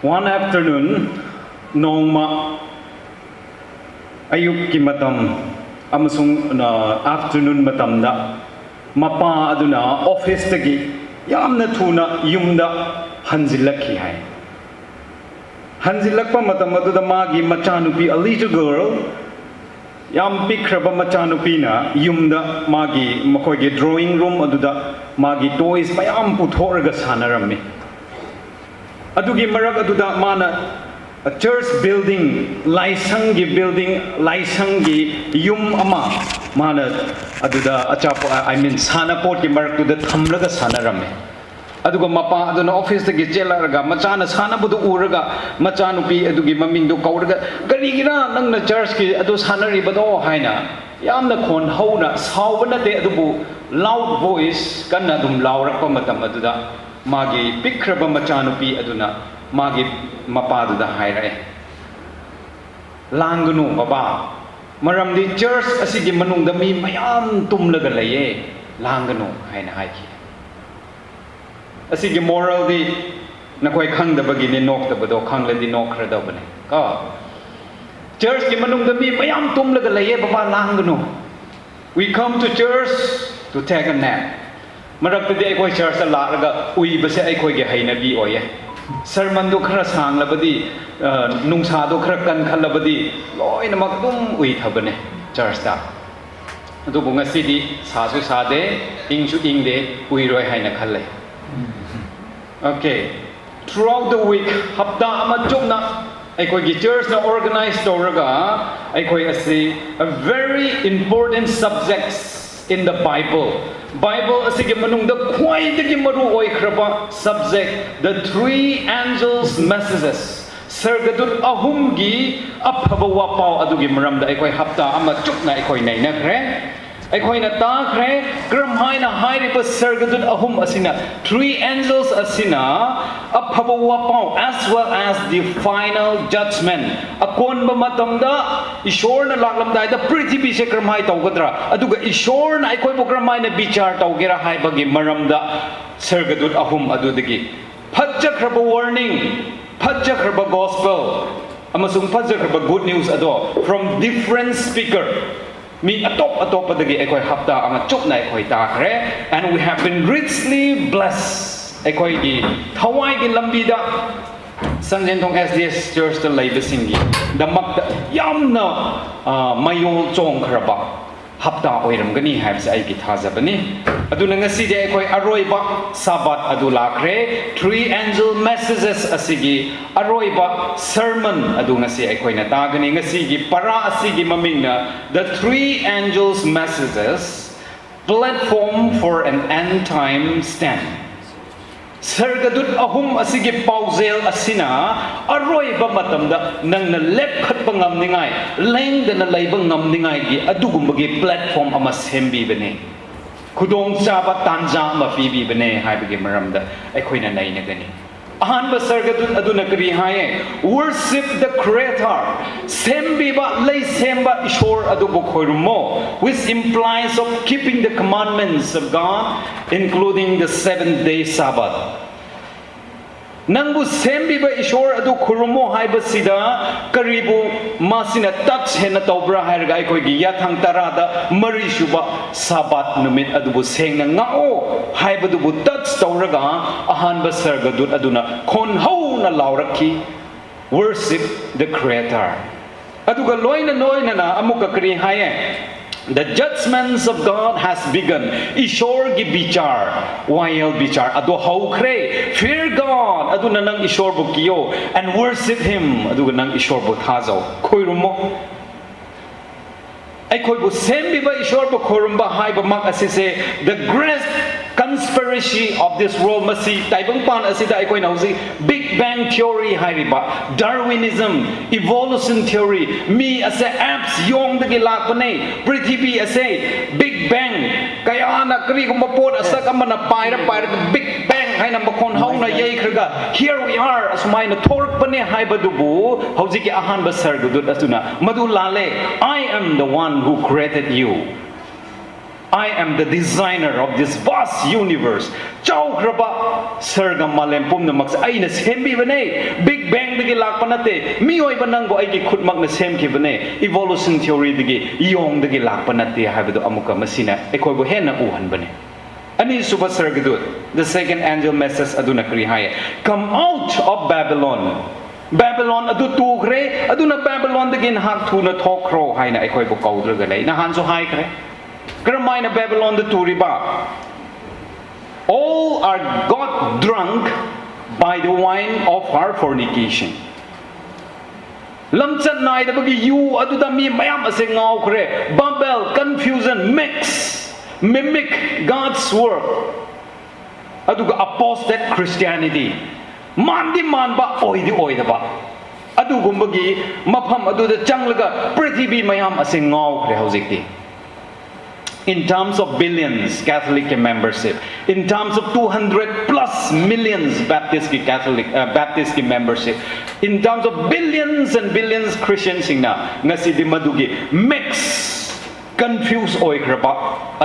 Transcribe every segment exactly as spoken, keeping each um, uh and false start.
One afternoon, ꯅꯣꯡꯃ ꯑꯌꯨꯛꯀꯤ ꯃꯇꯝ ꯑꯃꯁꯨꯡ ꯑ, afternoon ꯃꯇꯝꯗ ꯃꯄꯥ ꯑꯗꯨꯅ ꯑꯣꯐꯤꯁꯇꯒꯤ ꯌꯥꯝꯅ ꯊꯨꯅ ꯌꯨꯝꯗ ꯍꯟꯖꯤꯜꯂꯛꯈꯤ ꯍꯥꯏ꯫ ꯍꯟꯖꯤꯜꯂꯛꯄ ꯃꯇꯝ ꯑꯗꯨꯗ ꯃꯥꯒꯤ ꯃꯆꯥꯅꯨꯄꯤ, a little girl, ꯌꯥꯝ ꯄꯤꯛꯈ꯭ꯔꯕ ꯃꯆꯥꯅꯨꯄꯤꯅ ꯌꯨꯝꯗ ꯃꯥꯒꯤ, ꯃꯈꯣꯏꯒꯤ drawing room ꯑꯗꯨꯗ ꯃꯥꯒꯤ toys ꯃꯌꯥꯝ ꯄꯨꯊꯣꯛꯂꯒ ꯁꯥꯟꯅꯔꯝꯃꯤ꯫ ꯑꯗꯨꯒꯤ ꯃꯔꯛ ꯑꯗꯨꯗ ꯃꯥꯅ church building, ꯂꯥꯏꯁꯪꯒꯤ building, ꯂꯥꯏꯁꯪꯒꯤ ꯌꯨꯝ ꯑꯃ ꯃꯥꯅ ꯑꯗꯨꯗ ꯑꯆꯥꯄꯣꯠ, I mean, ꯁꯥꯟꯅꯄꯣꯠꯀꯤ ꯃꯔꯛꯇꯨꯗ ꯊꯝꯂꯒ ꯁꯥꯟꯅꯔꯝꯃꯤ꯫ ꯑꯗꯨꯒ ꯃꯄꯥ ꯑꯗꯨꯅ ꯑꯣꯐꯤꯁꯇꯒꯤ ꯆꯦꯜꯂꯛꯂꯒ ꯃꯆꯥꯅ ꯁꯥꯟꯅꯕꯗꯨ ꯎꯔꯒ ꯃꯆꯥꯅꯨꯄꯤ ꯑꯗꯨꯒꯤ ꯃꯃꯤꯡꯗꯨ ꯀꯧꯔꯒ, "ꯀꯔꯤꯒꯤꯔ ꯅꯪꯅ ꯆꯔꯆꯀꯤ ꯑꯗꯨ ꯁꯥꯟꯅꯔꯤꯕꯗꯣ?" ꯍꯥꯏꯅ ꯌꯥꯝꯅ ꯈꯣꯟ ꯍꯧꯅ, ꯁꯥꯎꯕ ꯅꯠꯇꯦ, ꯑꯗꯨꯕꯨ loud voice, ꯀꯟꯅ ꯑꯗꯨꯝ ꯂꯥꯎꯔꯛꯄ ꯃꯇꯝ ꯑꯗꯨꯗ ꯃꯥꯒꯤ ꯄꯤꯛꯈ꯭ꯔꯕ ꯃꯆꯥꯅꯨꯄꯤ ꯑꯗꯨꯅ ꯃꯥꯒꯤ ꯃꯄꯥꯗꯨꯗ ꯍꯥꯏꯔꯛꯑꯦ, "ꯂꯥꯡꯒꯅꯨ ꯕꯕꯥ, ꯃꯔꯝꯗꯤ ꯆꯔꯆ ꯑꯁꯤꯒꯤ ꯃꯅꯨꯡꯗ ꯃꯤ ꯃꯌꯥꯝ ꯇꯨꯝꯂꯒ ꯂꯩꯌꯦ, ꯂꯥꯡꯒꯅꯨ" ꯍꯥꯏꯅ ꯍꯥꯏꯈꯤ꯫ ꯑꯁꯤꯒꯤ moralꯗꯤ ꯅꯈꯣꯏ ꯈꯪꯗꯕꯒꯤꯅꯦ ꯅꯣꯛꯇꯕꯗꯣ, ꯈꯪꯂꯗꯤ ꯅꯣꯛꯈ꯭ꯔꯗꯧꯕꯅꯦ ꯀꯣ꯫ ꯆꯔꯆꯀꯤ ꯃꯅꯨꯡꯗ ꯃꯤ ꯃꯌꯥꯝ ꯇꯨꯝꯂꯒ ꯂꯩꯌꯦ ꯕꯕꯥ, ꯂꯥꯡꯒꯅꯨ꯫ We come to church to take a nap. ꯃꯔꯛꯇꯗꯤ ꯑꯩꯈꯣꯏ ꯆꯔꯆꯇ ꯂꯥꯛꯂꯒ ꯎꯏꯕꯁꯦ ꯑꯩꯈꯣꯏꯒꯤ ꯍꯩꯅꯕꯤ ꯑꯣꯏꯌꯦ꯫ ꯁꯔꯃꯟꯗꯣ ꯈꯔ ꯁꯥꯡꯂꯕꯗꯤ, ꯑ, ꯅꯨꯡꯁꯥꯗꯣ ꯈꯔ ꯀꯟꯈꯠꯂꯕꯗꯤ ꯂꯣꯏꯅꯃꯛ ꯑꯗꯨꯝ ꯎꯏꯊꯕꯅꯦ ꯆꯔꯆꯇ꯫ ꯑꯗꯨꯕꯨ ꯉꯁꯤꯗꯤ ꯁꯥꯁꯨ ꯁꯥꯗꯦ, ꯏꯪꯁꯨ ꯏꯪꯗꯦ, ꯎꯏꯔꯣꯏ ꯍꯥꯏꯅ ꯈꯜꯂꯦ꯫ Okay, throughout the week, ꯍꯞꯇꯥ ꯑꯃ ꯆꯨꯞꯅ ꯑꯩꯈꯣꯏꯒꯤ ꯆꯔꯆꯅ organize ꯇꯧꯔꯒ ꯑꯩꯈꯣꯏ ꯑꯁꯤ a very important subjects in the Bible, Bible ꯑꯁꯤꯒꯤ ꯃꯅꯨꯡꯗ ꯈ꯭ꯋꯥꯏꯗꯒꯤ ꯃꯔꯨ ꯑꯣꯏꯈ꯭ꯔꯕ subject, the three angels' messages, ꯁꯔꯒꯗꯨꯠ ꯑꯍꯨꯝꯒꯤ ꯑꯐꯕ ꯋꯥꯄꯥꯎ ꯑꯗꯨꯒꯤ ꯃꯔꯝꯗ ꯑꯩꯈꯣꯏ ꯍꯞꯇꯥ ꯑꯃ ꯆꯨꯞꯅ ꯑꯩꯈꯣꯏ ꯅꯩꯅꯈ꯭ꯔꯦ꯫ ꯑꯩꯈꯣꯏꯅ ꯇꯥꯈ꯭ꯔꯦ ꯀꯔꯝ ꯍꯥꯏꯅ ꯍꯥꯏꯔꯤꯕ ꯁꯔꯒꯗꯨꯠ ꯑꯍꯨꯝ ꯑꯁꯤꯅ, three angels ꯑꯁꯤꯅ ꯑꯐꯕ ꯋꯥꯄꯥꯎ as well as the final judgment, ꯑꯀꯣꯟꯕ ꯃꯇꯝꯗ ꯏꯁꯣꯔꯅ ꯂꯥꯛꯂꯝꯗꯥꯏꯗ ꯄ꯭ꯔꯤꯊꯤꯕꯤꯁꯦ ꯀꯔꯝꯍꯥꯏꯅ ꯇꯧꯒꯗ꯭ꯔꯥ, ꯑꯗꯨꯒ ꯏꯁꯣꯔꯅ ꯑꯩꯈꯣꯏꯕꯨ ꯀꯔꯝꯍꯥꯏꯅ ꯕꯤꯆꯥꯔ ꯇꯧꯒꯦꯔꯥ ꯍꯥꯏꯕꯒꯤ ꯃꯔꯝꯗ ꯁꯔꯒꯗꯨꯠ ꯑꯍꯨꯝ ꯑꯗꯨꯗꯒꯤ ꯐꯠꯆꯈ꯭ꯔꯕ warning, ꯐꯖꯈ꯭ꯔꯕ gospel ꯑꯃꯁꯨꯡ ꯐꯖꯈ꯭ꯔꯕ good news ꯑꯗꯣ from different speaker, ꯃꯤ ꯑꯇꯣꯞ ꯑꯇꯣꯞꯄꯗꯒꯤ ꯑꯩꯈꯣꯏ ꯍꯞꯇꯥ ꯑꯃ ꯆꯨꯞꯅ ꯑꯩꯈꯣꯏ ꯇꯥꯈ꯭ꯔꯦ꯫ And we have been richly blessed. ꯑꯩꯈꯣꯏꯒꯤ ꯊꯋꯥꯏꯒꯤ ꯂꯝꯕꯤꯗ ꯁꯟꯖꯦꯟꯊꯣꯡ S D S Churchꯇ ꯂꯩꯕꯁꯤꯡꯒꯤꯗꯃꯛꯇ ꯌꯥꯝꯅ ꯃꯌꯣꯜ ꯆꯣꯡꯈ꯭ꯔꯕ ꯍꯞꯇꯥ ꯑꯣꯏꯔꯝꯒꯅꯤ ꯍꯥꯏꯕꯁꯦ ꯑꯩꯒꯤ ꯊꯥꯖꯕꯅꯤ꯫ ꯑꯗꯨꯅ ꯉꯁꯤꯗꯤ ꯑꯩꯈꯣꯏ ꯑꯔꯣꯏꯕ ꯁꯥꯕꯥꯠ ꯑꯗꯨ ꯂꯥꯛꯈ꯭ꯔꯦ꯫ Three angel messages ꯑꯁꯤꯒꯤ ꯑꯔꯣꯏꯕ sermon ꯑꯗꯨ ꯉꯁꯤ ꯑꯩꯈꯣꯏꯅ ꯇꯥꯒꯅꯤ꯫ ꯉꯁꯤꯒꯤ ꯄꯔꯥ ꯑꯁꯤꯒꯤ ꯃꯃꯤꯡꯅ The Three Angels Messages, Platform for an End Time Stand꯫ ꯁꯔꯒꯗꯨꯠ ꯑꯍꯨꯝ ꯑꯁꯤꯒꯤ ꯄꯥꯎꯖꯦꯜ ꯑꯁꯤꯅ ꯑꯔꯣꯏꯕ ꯃꯇꯝꯗ ꯅꯪꯅ ꯂꯦꯞꯈꯠꯄ ꯉꯝꯅꯤꯡꯉꯥꯏ, ꯂꯦꯡꯗꯅ ꯂꯩꯕ ꯉꯝꯅꯤꯡꯉꯥꯏꯒꯤ ꯑꯗꯨꯒꯨꯝꯕꯒꯤ platform ꯑꯃ ꯁꯦꯝꯕꯤꯕꯅꯦ꯫ ꯈꯨꯗꯣꯡꯆꯥꯕ ꯇꯥꯟꯖꯥ ꯑꯃ ꯄꯤꯕꯤꯕꯅꯦ ꯍꯥꯏꯕꯒꯤ ꯃꯔꯝꯗ ꯑꯩꯈꯣꯏꯅ ꯅꯩꯅꯒꯅꯤ꯫ ꯑꯍꯥꯟꯕ ꯁꯔꯒꯗꯨꯠ ꯑꯗꯨꯅ ꯀꯔꯤ ꯍꯥꯏꯌꯦ? Worship the Creator. ꯁꯦꯝꯕꯤꯕ, ꯂꯩ ꯁꯦꯝꯕ ꯏꯁꯣꯔ ꯑꯗꯨꯕꯨ ꯈꯣꯏꯔꯨꯝꯃꯣ, which implies of keeping the commandments of God, including the seventh day Sabbath. ꯅꯪꯕꯨ ꯁꯦꯝꯕꯤꯕ ꯏꯁꯣꯔ ꯑꯗꯨ ꯈꯨꯔꯨꯝꯃꯣ ꯍꯥꯏꯕꯁꯤꯗ ꯀꯔꯤꯕꯨ ꯃꯁꯤꯅ touch ꯍꯦꯟꯅ ꯇꯧꯕ꯭ꯔꯥ ꯍꯥꯏꯔꯒ, ꯑꯩꯈꯣꯏꯒꯤ ꯌꯥꯊꯪ ꯇꯔꯥꯗ ꯃꯔꯤꯁꯨꯕ ꯁꯥꯕꯥꯠ ꯅꯨꯃꯤꯠ ꯑꯗꯨꯕꯨ ꯁꯦꯡꯅ ꯉꯥꯛꯑꯣ ꯍꯥꯏꯕꯗꯨꯕꯨ touch ꯇꯧꯔꯒ ꯑꯍꯥꯟꯕ ꯁꯔꯒꯗꯨꯠ ꯑꯗꯨꯅ ꯈꯣꯟ ꯍꯧꯅ ꯂꯥꯎꯔꯛꯈꯤ, "Worship the Creator." ꯑꯗꯨꯒ ꯂꯣꯏꯅ ꯂꯣꯏꯅꯅ ꯑꯃꯨꯛꯀ ꯀꯔꯤ ꯍꯥꯏꯌꯦ? "The judgments of God has begun." ꯏꯁꯣꯔꯒꯤ ꯕꯤꯆꯥꯔ, ꯋꯥꯌꯦꯜ ꯕꯤꯆꯥꯔ ꯑꯗꯣ ꯍꯧꯈ꯭ꯔꯦ꯫ "Fear God." ꯑꯗꯨꯅ ꯅꯪ ꯏꯁꯣꯔꯕꯨ ꯀꯤꯌꯣ, "and worship Him." ꯑꯗꯨꯒ ꯅꯪ ꯏꯁꯣꯔꯕꯨ ꯊꯥꯖꯧ, ꯈꯣꯏꯔꯨꯝꯃꯣ꯫ ꯑꯩꯈꯣꯏꯕꯨ ꯁꯦꯝꯕꯤꯕ ꯏꯁꯣꯔꯕꯨ ꯈꯣꯏꯔꯨꯝꯕ ꯍꯥꯏꯕꯃꯛ ꯑꯁꯤꯁꯦ the great conspiracy of this world, ꯃꯁꯤ ꯇꯥꯏꯕꯪꯄꯥꯟ ꯑꯁꯤꯗ ꯑꯩꯈꯣꯏꯅ ꯍꯧꯖꯤꯛ Big Bang Theory ꯍꯥꯏꯔꯤꯕ, Darwinism, Evolution Theory, ꯃꯤ ꯑꯁꯦ apes ꯌꯣꯡꯗꯒꯤ ꯂꯥꯛꯄꯅꯦ, ꯄ꯭ꯔꯤꯊꯤꯕꯤ ꯑꯁꯦ Big Bang, ꯀꯌꯥꯅ ꯀꯔꯤꯒꯨꯝꯕ ꯄꯣꯠ ꯑꯁꯛ ꯑꯃꯅ ꯄꯥꯏꯔ ꯄꯥꯏꯔꯒ Big Bang ꯍꯥꯏꯅ ꯃꯈꯣꯟ ꯍꯧꯅ ꯌꯩꯈ꯭ꯔꯒ "Here we are" ꯑꯁꯨꯃꯥꯏꯅ ꯊꯣꯛꯂꯛꯄꯅꯦ ꯍꯥꯏꯕꯗꯨꯕꯨ ꯍꯧꯖꯤꯛꯀꯤ ꯑꯍꯥꯟꯕ ꯁꯔꯒꯗꯨꯠ ꯑꯗꯨꯅ ꯃꯗꯨ ꯂꯥꯜꯂꯦ꯫ "I am the one who created you. I am the designer of this vast universe." ꯆꯥꯎꯈ꯭ꯔꯕ ꯁꯔꯒ ꯃꯥꯂꯦꯝ ꯄꯨꯝꯅꯃꯛꯁꯦ ꯑꯩꯅ ꯁꯦꯝꯕꯤꯕꯅꯦ꯫ Big ꯕꯦꯡꯗꯒꯤ ꯂꯥꯛꯄ ꯅꯠꯇꯦ, ꯃꯤꯑꯣꯏꯕ ꯅꯪꯕꯨ ꯑꯩꯒꯤ ꯈꯨꯠꯃꯛꯅ ꯁꯦꯝꯈꯤꯕꯅꯦ, ꯏꯚꯣꯂꯨꯁꯟ ꯊꯤꯑꯣꯔꯤꯗꯒꯤ, ꯌꯣꯡꯗꯒꯤ ꯂꯥꯛꯄ ꯅꯠꯇꯦ ꯍꯥꯏꯕꯗꯨ ꯑꯃꯨꯛꯀ ꯃꯁꯤꯅ ꯑꯩꯈꯣꯏꯕꯨ ꯍꯦꯟꯅ ꯎꯍꯟꯕꯅꯦ꯫ ꯑꯅꯤꯁꯨꯕ ꯁꯔꯒꯗꯨꯠ, the second angel message ꯑꯗꯨꯅ ꯀꯔꯤ ꯍꯥꯏ? "Come out of Babylon." Babylon ꯑꯗꯨ ꯇꯨꯈ꯭ꯔꯦ, ꯑꯗꯨꯅ ꯕꯦꯕꯤꯂꯣꯟꯗꯒꯤ ꯅꯍꯥꯛ ꯊꯨꯅ ꯊꯣꯛꯈ꯭ꯔꯣ ꯍꯥꯏꯅ ꯑꯩꯈꯣꯏꯕꯨ ꯀꯧꯗ꯭ꯔꯒ ꯂꯩ꯫ ꯅꯍꯥꯟꯁꯨ ꯍꯥꯏꯈ꯭ꯔꯦ꯫ ꯀꯔꯝꯍꯥꯏꯅ ꯕꯦꯕꯤꯂꯣꯟꯗ ꯇꯨꯔꯤꯕ? "All are got drunk by the wine of her fornication." ꯂꯝꯆꯠ ꯅꯥꯏꯗꯕꯒꯤ ꯌꯨ ꯑꯗꯨꯗ ꯃꯤ ꯃꯌꯥꯝ ꯑꯁꯦ ꯉꯥꯎꯈ꯭ꯔꯦ꯫ Babel, confusion, mix, mimic God's work. ꯑꯗꯨꯒ apostate Christianity, ꯃꯥꯟꯗꯤ ꯃꯥꯟꯕ, ꯑꯣꯏꯗꯤ ꯑꯣꯏꯗꯕ, ꯑꯗꯨꯒꯨꯝꯕꯒꯤ ꯃꯐꯝ ꯑꯗꯨꯗ ꯆꯪꯂꯒ ꯄ꯭ꯔꯤꯊꯤꯕꯤ ꯃꯌꯥꯝ ꯑꯁꯦ ꯉꯥꯎꯈ꯭ꯔꯦ ꯍꯧꯖꯤꯛꯇꯤ꯫ In terms of billions Catholic membership, in terms of two hundred plus millions Baptist Catholic, uh, Baptist membership, in terms of billions and billions Christian ꯁꯤꯡꯅ ꯉꯁꯤꯗꯤ ꯃꯗꯨꯒꯤ mix, confuse ꯑꯣꯏꯈ꯭ꯔꯕ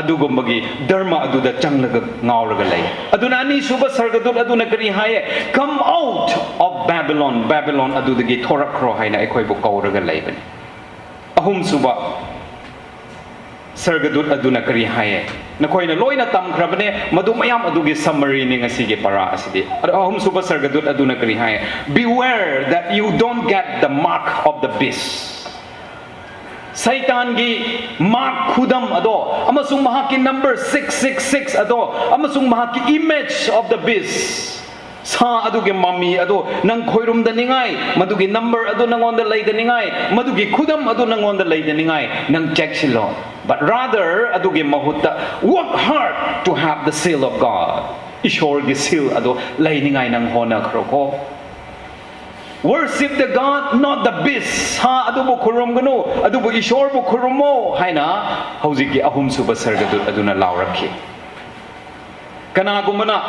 ꯑꯗꯨꯒꯨꯝꯕꯒꯤ ꯙꯔꯃ ꯑꯗꯨꯗ ꯆꯪꯂꯒ ꯉꯥꯎꯔꯒ ꯂꯩ꯫ ꯑꯗꯨꯅ ꯑꯅꯤꯁꯨꯕ ꯁꯔꯒꯗꯨꯠ ꯑꯗꯨꯅ ꯀꯔꯤ ꯍꯥꯏꯌꯦ? "Come out of Babylon, Babylon ꯑꯗꯨꯗꯒꯤ ꯊꯣꯔꯛꯈ꯭ꯔꯣ" ꯍꯥꯏꯅ ꯑꯩꯈꯣꯏꯕꯨ ꯀꯧꯔꯒ ꯂꯩꯕꯅꯤ꯫ ꯑꯍꯨꯝꯁꯨꯕ ꯁꯔꯒꯗꯨꯠ ꯑꯗꯨꯅ ꯀꯔꯤ ꯍꯥꯏꯌꯦ? ꯅꯈꯣꯏꯅ ꯂꯣꯏꯅ ꯇꯝꯈ꯭ꯔꯕꯅꯦ, ꯃꯗꯨ ꯃꯌꯥꯝ ꯑꯗꯨꯒꯤ summary ꯅꯤ ꯉꯁꯤꯒꯤ ꯄꯔꯥ ꯑꯁꯤꯗꯤ꯫ ꯑꯗꯣ ꯑꯍꯨꯝꯁꯨꯕ ꯁꯔꯒꯗꯨꯠ ꯑꯗꯨꯅ ꯀꯔꯤ ꯍꯥꯏꯌꯦ? "Beware that you don't get the mark of the beast." ꯁꯩꯇꯥꯟꯒꯤ mark, ꯈꯨꯗꯝ ꯑꯗꯣ, ꯑꯃꯁꯨꯡ ꯃꯍꯥꯛꯀꯤ number six six six ꯑꯗꯣ, ꯑꯃꯁꯨꯡ ꯃꯍꯥꯛꯀꯤ image of the beast, ꯁꯥ ꯑꯗꯨꯒꯤ ꯃꯃꯤ ꯑꯗꯨ ꯅꯪ ꯈꯣꯏꯔꯨꯝꯗꯅꯤꯡꯉꯥꯏ, ꯃꯗꯨꯒꯤ number ꯑꯗꯨ ꯅꯪꯉꯣꯟꯗ ꯂꯩꯗꯅꯤꯡꯉꯥꯏ, ꯃꯗꯨꯒꯤ ꯈꯨꯗꯝ ꯑꯗꯨ ꯅꯪꯉꯣꯟꯗ ꯂꯩꯗꯅꯤꯡꯉꯥꯏ ꯅꯪ ꯆꯦꯛꯁꯤꯜꯂꯣ꯫ But rather, ꯑꯗꯨꯒꯤ ꯃꯍꯨꯠꯇ, work hard to have the seal of God. ꯏꯁꯣꯔꯒꯤ seal ꯑꯗꯨ ꯂꯩꯅꯤꯡꯉꯥꯏ ꯅꯪ ꯍꯣꯠꯅꯈ꯭ꯔꯣꯀꯣ꯫ "Worship the God, not the beast." ꯁꯥ ꯑꯗꯨꯕꯨ ꯈꯨꯔꯨꯝꯒꯅꯨ, ꯑꯗꯨꯕꯨ ꯏꯁꯣꯔꯕꯨ ꯈꯨꯔꯨꯝꯃꯣ ꯍꯥꯏꯅ ꯍꯧꯖꯤꯛꯀꯤ ꯑꯍꯨꯝꯁꯨꯕ ꯁꯔꯒꯗꯨꯠ ꯑꯗꯨꯅ ꯂꯥꯎꯔꯛꯈꯤ꯫ ꯀꯅꯥꯒꯨꯝꯕꯅ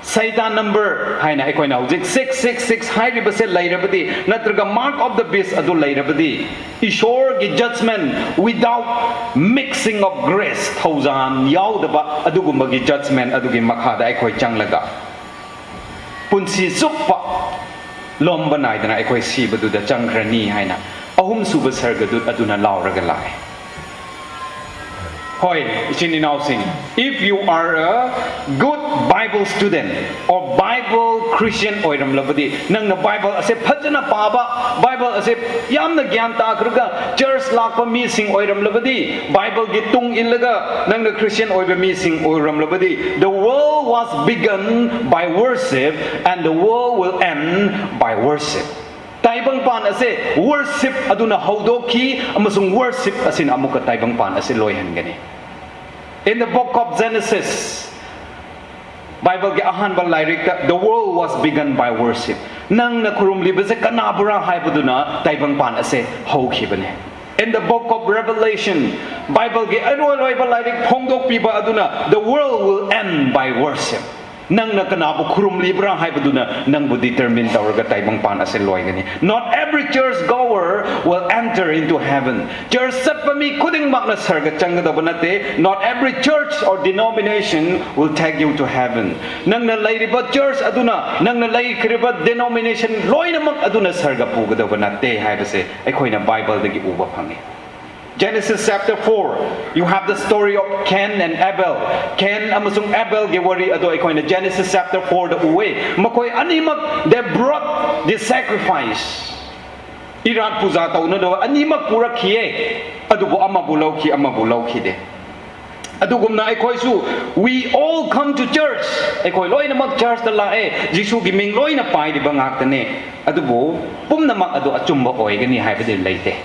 ꯁꯩꯇꯥꯟ number ꯍꯥꯏꯅ ꯑꯩꯈꯣꯏꯅ ꯍꯧꯖꯤꯛ six six six ꯍꯥꯏꯔꯤꯕꯁꯦ ꯂꯩꯔꯕꯗꯤ, ꯅꯠꯇ꯭ꯔꯒ mark of the beast ꯑꯗꯨ ꯂꯩꯔꯕꯗꯤ, ꯏꯁꯣꯔꯒꯤ judgment without mixing of grace, ꯊꯧꯖꯥꯜ ꯌꯥꯎꯗꯕ ꯑꯗꯨꯒꯨꯝꯕꯒꯤ judgment ꯑꯗꯨꯒꯤ ꯃꯈꯥꯗ ꯑꯩꯈꯣꯏ ꯆꯪꯂꯒ ꯄꯨꯟꯁꯤ ꯆꯨꯞꯄ ꯂꯣꯝꯕ ꯅꯥꯏꯗꯅ ꯑꯩꯈꯣꯏ ꯁꯤꯕꯗꯨꯗ ꯆꯪꯈ꯭ꯔꯅꯤ ꯍꯥꯏꯅ ꯑꯍꯨꯝꯁꯨꯕ ꯁꯔꯒꯗꯨꯠ ꯑꯗꯨꯅ ꯂꯥꯎꯔꯒ ꯂꯥꯛꯑꯦ꯫ ꯍꯣꯏ, ꯏꯆꯤꯟ ꯏꯅꯥꯎꯁꯤꯡ, if you are a good Bible student or Bible Christian ꯑꯣꯏꯔꯝꯂꯕꯗꯤ, ꯅꯪꯅ ꯕꯥꯏꯕꯜ ꯑꯁꯦ ꯐꯖꯅ ꯄꯥꯕ, ꯕꯥꯏꯕꯜ ꯑꯁꯦ ꯌꯥꯝꯅ ꯒ꯭ꯌꯥꯟ ꯇꯥꯈ꯭ꯔꯒ ꯆꯔꯆ ꯂꯥꯛꯄ ꯃꯤꯁꯤꯡ ꯑꯣꯏꯔꯝꯂꯕꯗꯤ, ꯕꯥꯏꯕꯜꯒꯤ ꯇꯨꯡ ꯏꯜꯂꯒ ꯅꯪꯅ ꯈ꯭ꯔꯤꯁꯇꯤꯌꯟ ꯑꯣꯏꯕ ꯃꯤꯁꯤꯡ ꯑꯣꯏꯔꯝꯂꯕꯗꯤ, the world was begun by worship and the world will end by worship. ꯇꯥꯏꯕꯪꯄꯥꯟ ꯑꯁꯦ ꯋꯔꯁꯤꯞ ꯑꯗꯨꯅ ꯍꯧꯗꯣꯛꯈꯤ, ꯑꯃꯁꯨꯡ ꯋꯔꯁꯤꯞ ꯑꯁꯤꯅ ꯑꯃꯨꯛꯀ ꯇꯥꯏꯕꯪꯄꯥꯟ ꯑꯁꯤ ꯂꯣꯏꯍꯟꯒꯅꯤ꯫ In the book of Genesis, ꯕꯥꯏꯕꯜꯒꯤ ꯑꯍꯥꯟꯕ ꯂꯥꯏꯔꯤꯛꯇ, the world was begun by worship. ꯅꯪꯅ ꯈꯨꯔꯨꯝꯂꯤꯕꯁꯦ ꯀꯅꯥꯕꯨꯔꯥ ꯍꯥꯏꯕꯗꯨꯅ ꯇꯥꯏꯕꯪꯄꯥꯟ ꯑꯁꯦ ꯍꯧꯈꯤꯕꯅꯦ꯫ In the book of Revelation, ꯕꯥꯏꯕꯜꯒꯤ ꯑꯔꯣꯏ ꯑꯔꯣꯏꯕ ꯂꯥꯏꯔꯤꯛ ꯐꯣꯡꯗꯣꯛꯄꯤꯕ ꯑꯗꯨꯅ, the world will end by worship. ꯅꯪꯅ ꯀꯅꯥꯕꯨ ꯈꯨꯔꯨꯝꯂꯤꯕ꯭ꯔꯥ ꯍꯥꯏꯕꯗꯨꯅ ꯅꯪꯕꯨ ꯗꯤꯇꯔꯃꯤꯟ ꯇꯧꯔꯒ ꯇꯥꯏꯕꯪꯄꯥꯟ ꯑꯁꯦ ꯂꯣꯏꯒꯅꯤ꯫ Not every church goer will enter into heaven. ꯆꯔꯆ ꯆꯠꯄ ꯃꯤ ꯈꯨꯗꯤꯡꯃꯛꯅ ꯁꯔꯒ ꯆꯪꯒꯗꯧꯕ ꯅꯠꯇꯦ꯫ Not every church or denomination will take you to heaven. ꯅꯪꯅ ꯂꯩꯔꯤꯕ ꯆꯔꯆ ꯑꯗꯨꯅ, ꯅꯪꯅ ꯂꯩꯈ꯭ꯔꯤꯕ ꯗꯤꯅꯣꯃꯤꯅꯦꯁꯟ ꯂꯣꯏꯅꯃꯛ ꯑꯗꯨꯅ ꯁꯔꯒ ꯄꯨꯒꯗꯧꯕ ꯅꯠꯇꯦ ꯍꯥꯏꯕꯁꯦ ꯑꯩꯈꯣꯏꯅ ꯕꯥꯏꯕꯜꯗꯒꯤ ꯎꯕ ꯐꯪꯉꯤ꯫ Genesis chapter four, you have the story of Cain and Abel. Cain ꯑꯃꯁꯨꯡ ꯑꯦꯕꯦꯜꯒꯤ ꯋꯥꯔꯤ ꯑꯗꯣ ꯑꯩꯈꯣꯏꯅ Genesis chapter fourꯗ ꯎꯋꯦ꯫ ꯃꯈꯣꯏ ꯑꯅꯤꯃꯛ, they brought the sacrifice. ꯏꯔꯥꯠ ꯄꯨꯖꯥ ꯇꯧꯅꯅꯕ ꯑꯅꯤꯃꯛ ꯄꯨꯔꯛꯈꯤꯌꯦ, ꯑꯗꯨꯕꯨ ꯑꯃꯕꯨ ꯂꯧꯈꯤ, ꯑꯃꯕꯨ ꯂꯧꯈꯤꯗꯦ꯫ ꯑꯗꯨꯒꯨꯝꯅ ꯑꯩꯈꯣꯏꯁꯨ, we all come to church. ꯑꯩꯈꯣꯏ ꯂꯣꯏꯅꯃꯛ ꯆꯔꯆꯇ ꯂꯥꯛꯑꯦ, ꯖꯤꯁꯨꯒꯤ ꯃꯤꯡ ꯂꯣꯏꯅ ꯄꯥꯏꯔꯤꯕ ꯉꯥꯛꯇꯅꯦ꯫ ꯑꯗꯨꯕꯨ ꯄꯨꯝꯅꯃꯛ ꯑꯗꯨ ꯑꯆꯨꯝꯕ ꯑꯣꯏꯒꯅꯤ ꯍꯥꯏꯕꯗꯤ ꯂꯩꯇꯦ꯫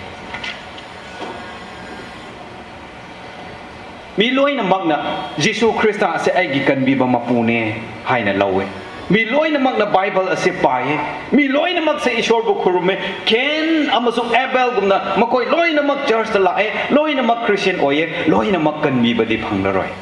ꯃꯤ ꯂꯣꯏꯅꯃꯛꯅ ꯖꯤꯁꯨ ꯈ꯭ꯔꯤꯁꯇ ꯑꯁꯦ ꯑꯩꯒꯤ ꯀꯟꯕꯤꯕ ꯃꯄꯨꯅꯦ ꯍꯥꯏꯅ ꯂꯧꯋꯦ꯫ ꯃꯤ ꯂꯣꯏꯅꯃꯛꯅ ꯕꯥꯏꯕꯜ ꯑꯁꯤ ꯄꯥꯏꯌꯦ꯫ ꯃꯤ ꯂꯣꯏꯅꯃꯛꯁꯦ ꯏꯁꯣꯔꯕꯨ ꯈꯨꯔꯨꯝꯃꯦ꯫ ꯀꯦꯟ ꯑꯃꯁꯨꯡ ꯑꯦꯕꯦꯜꯒꯨꯝꯅ ꯃꯈꯣꯏ ꯂꯣꯏꯅꯃꯛ ꯆꯔꯆꯇ ꯂꯥꯛꯑꯦ, ꯂꯣꯏꯅꯃꯛ ꯈ꯭ꯔꯤꯁꯇꯤꯌꯟ ꯑꯣꯏꯌꯦ, ꯂꯣꯏꯅꯃꯛ ꯀꯟꯕꯤꯕꯗꯤ ꯐꯪꯂꯔꯣꯏ꯫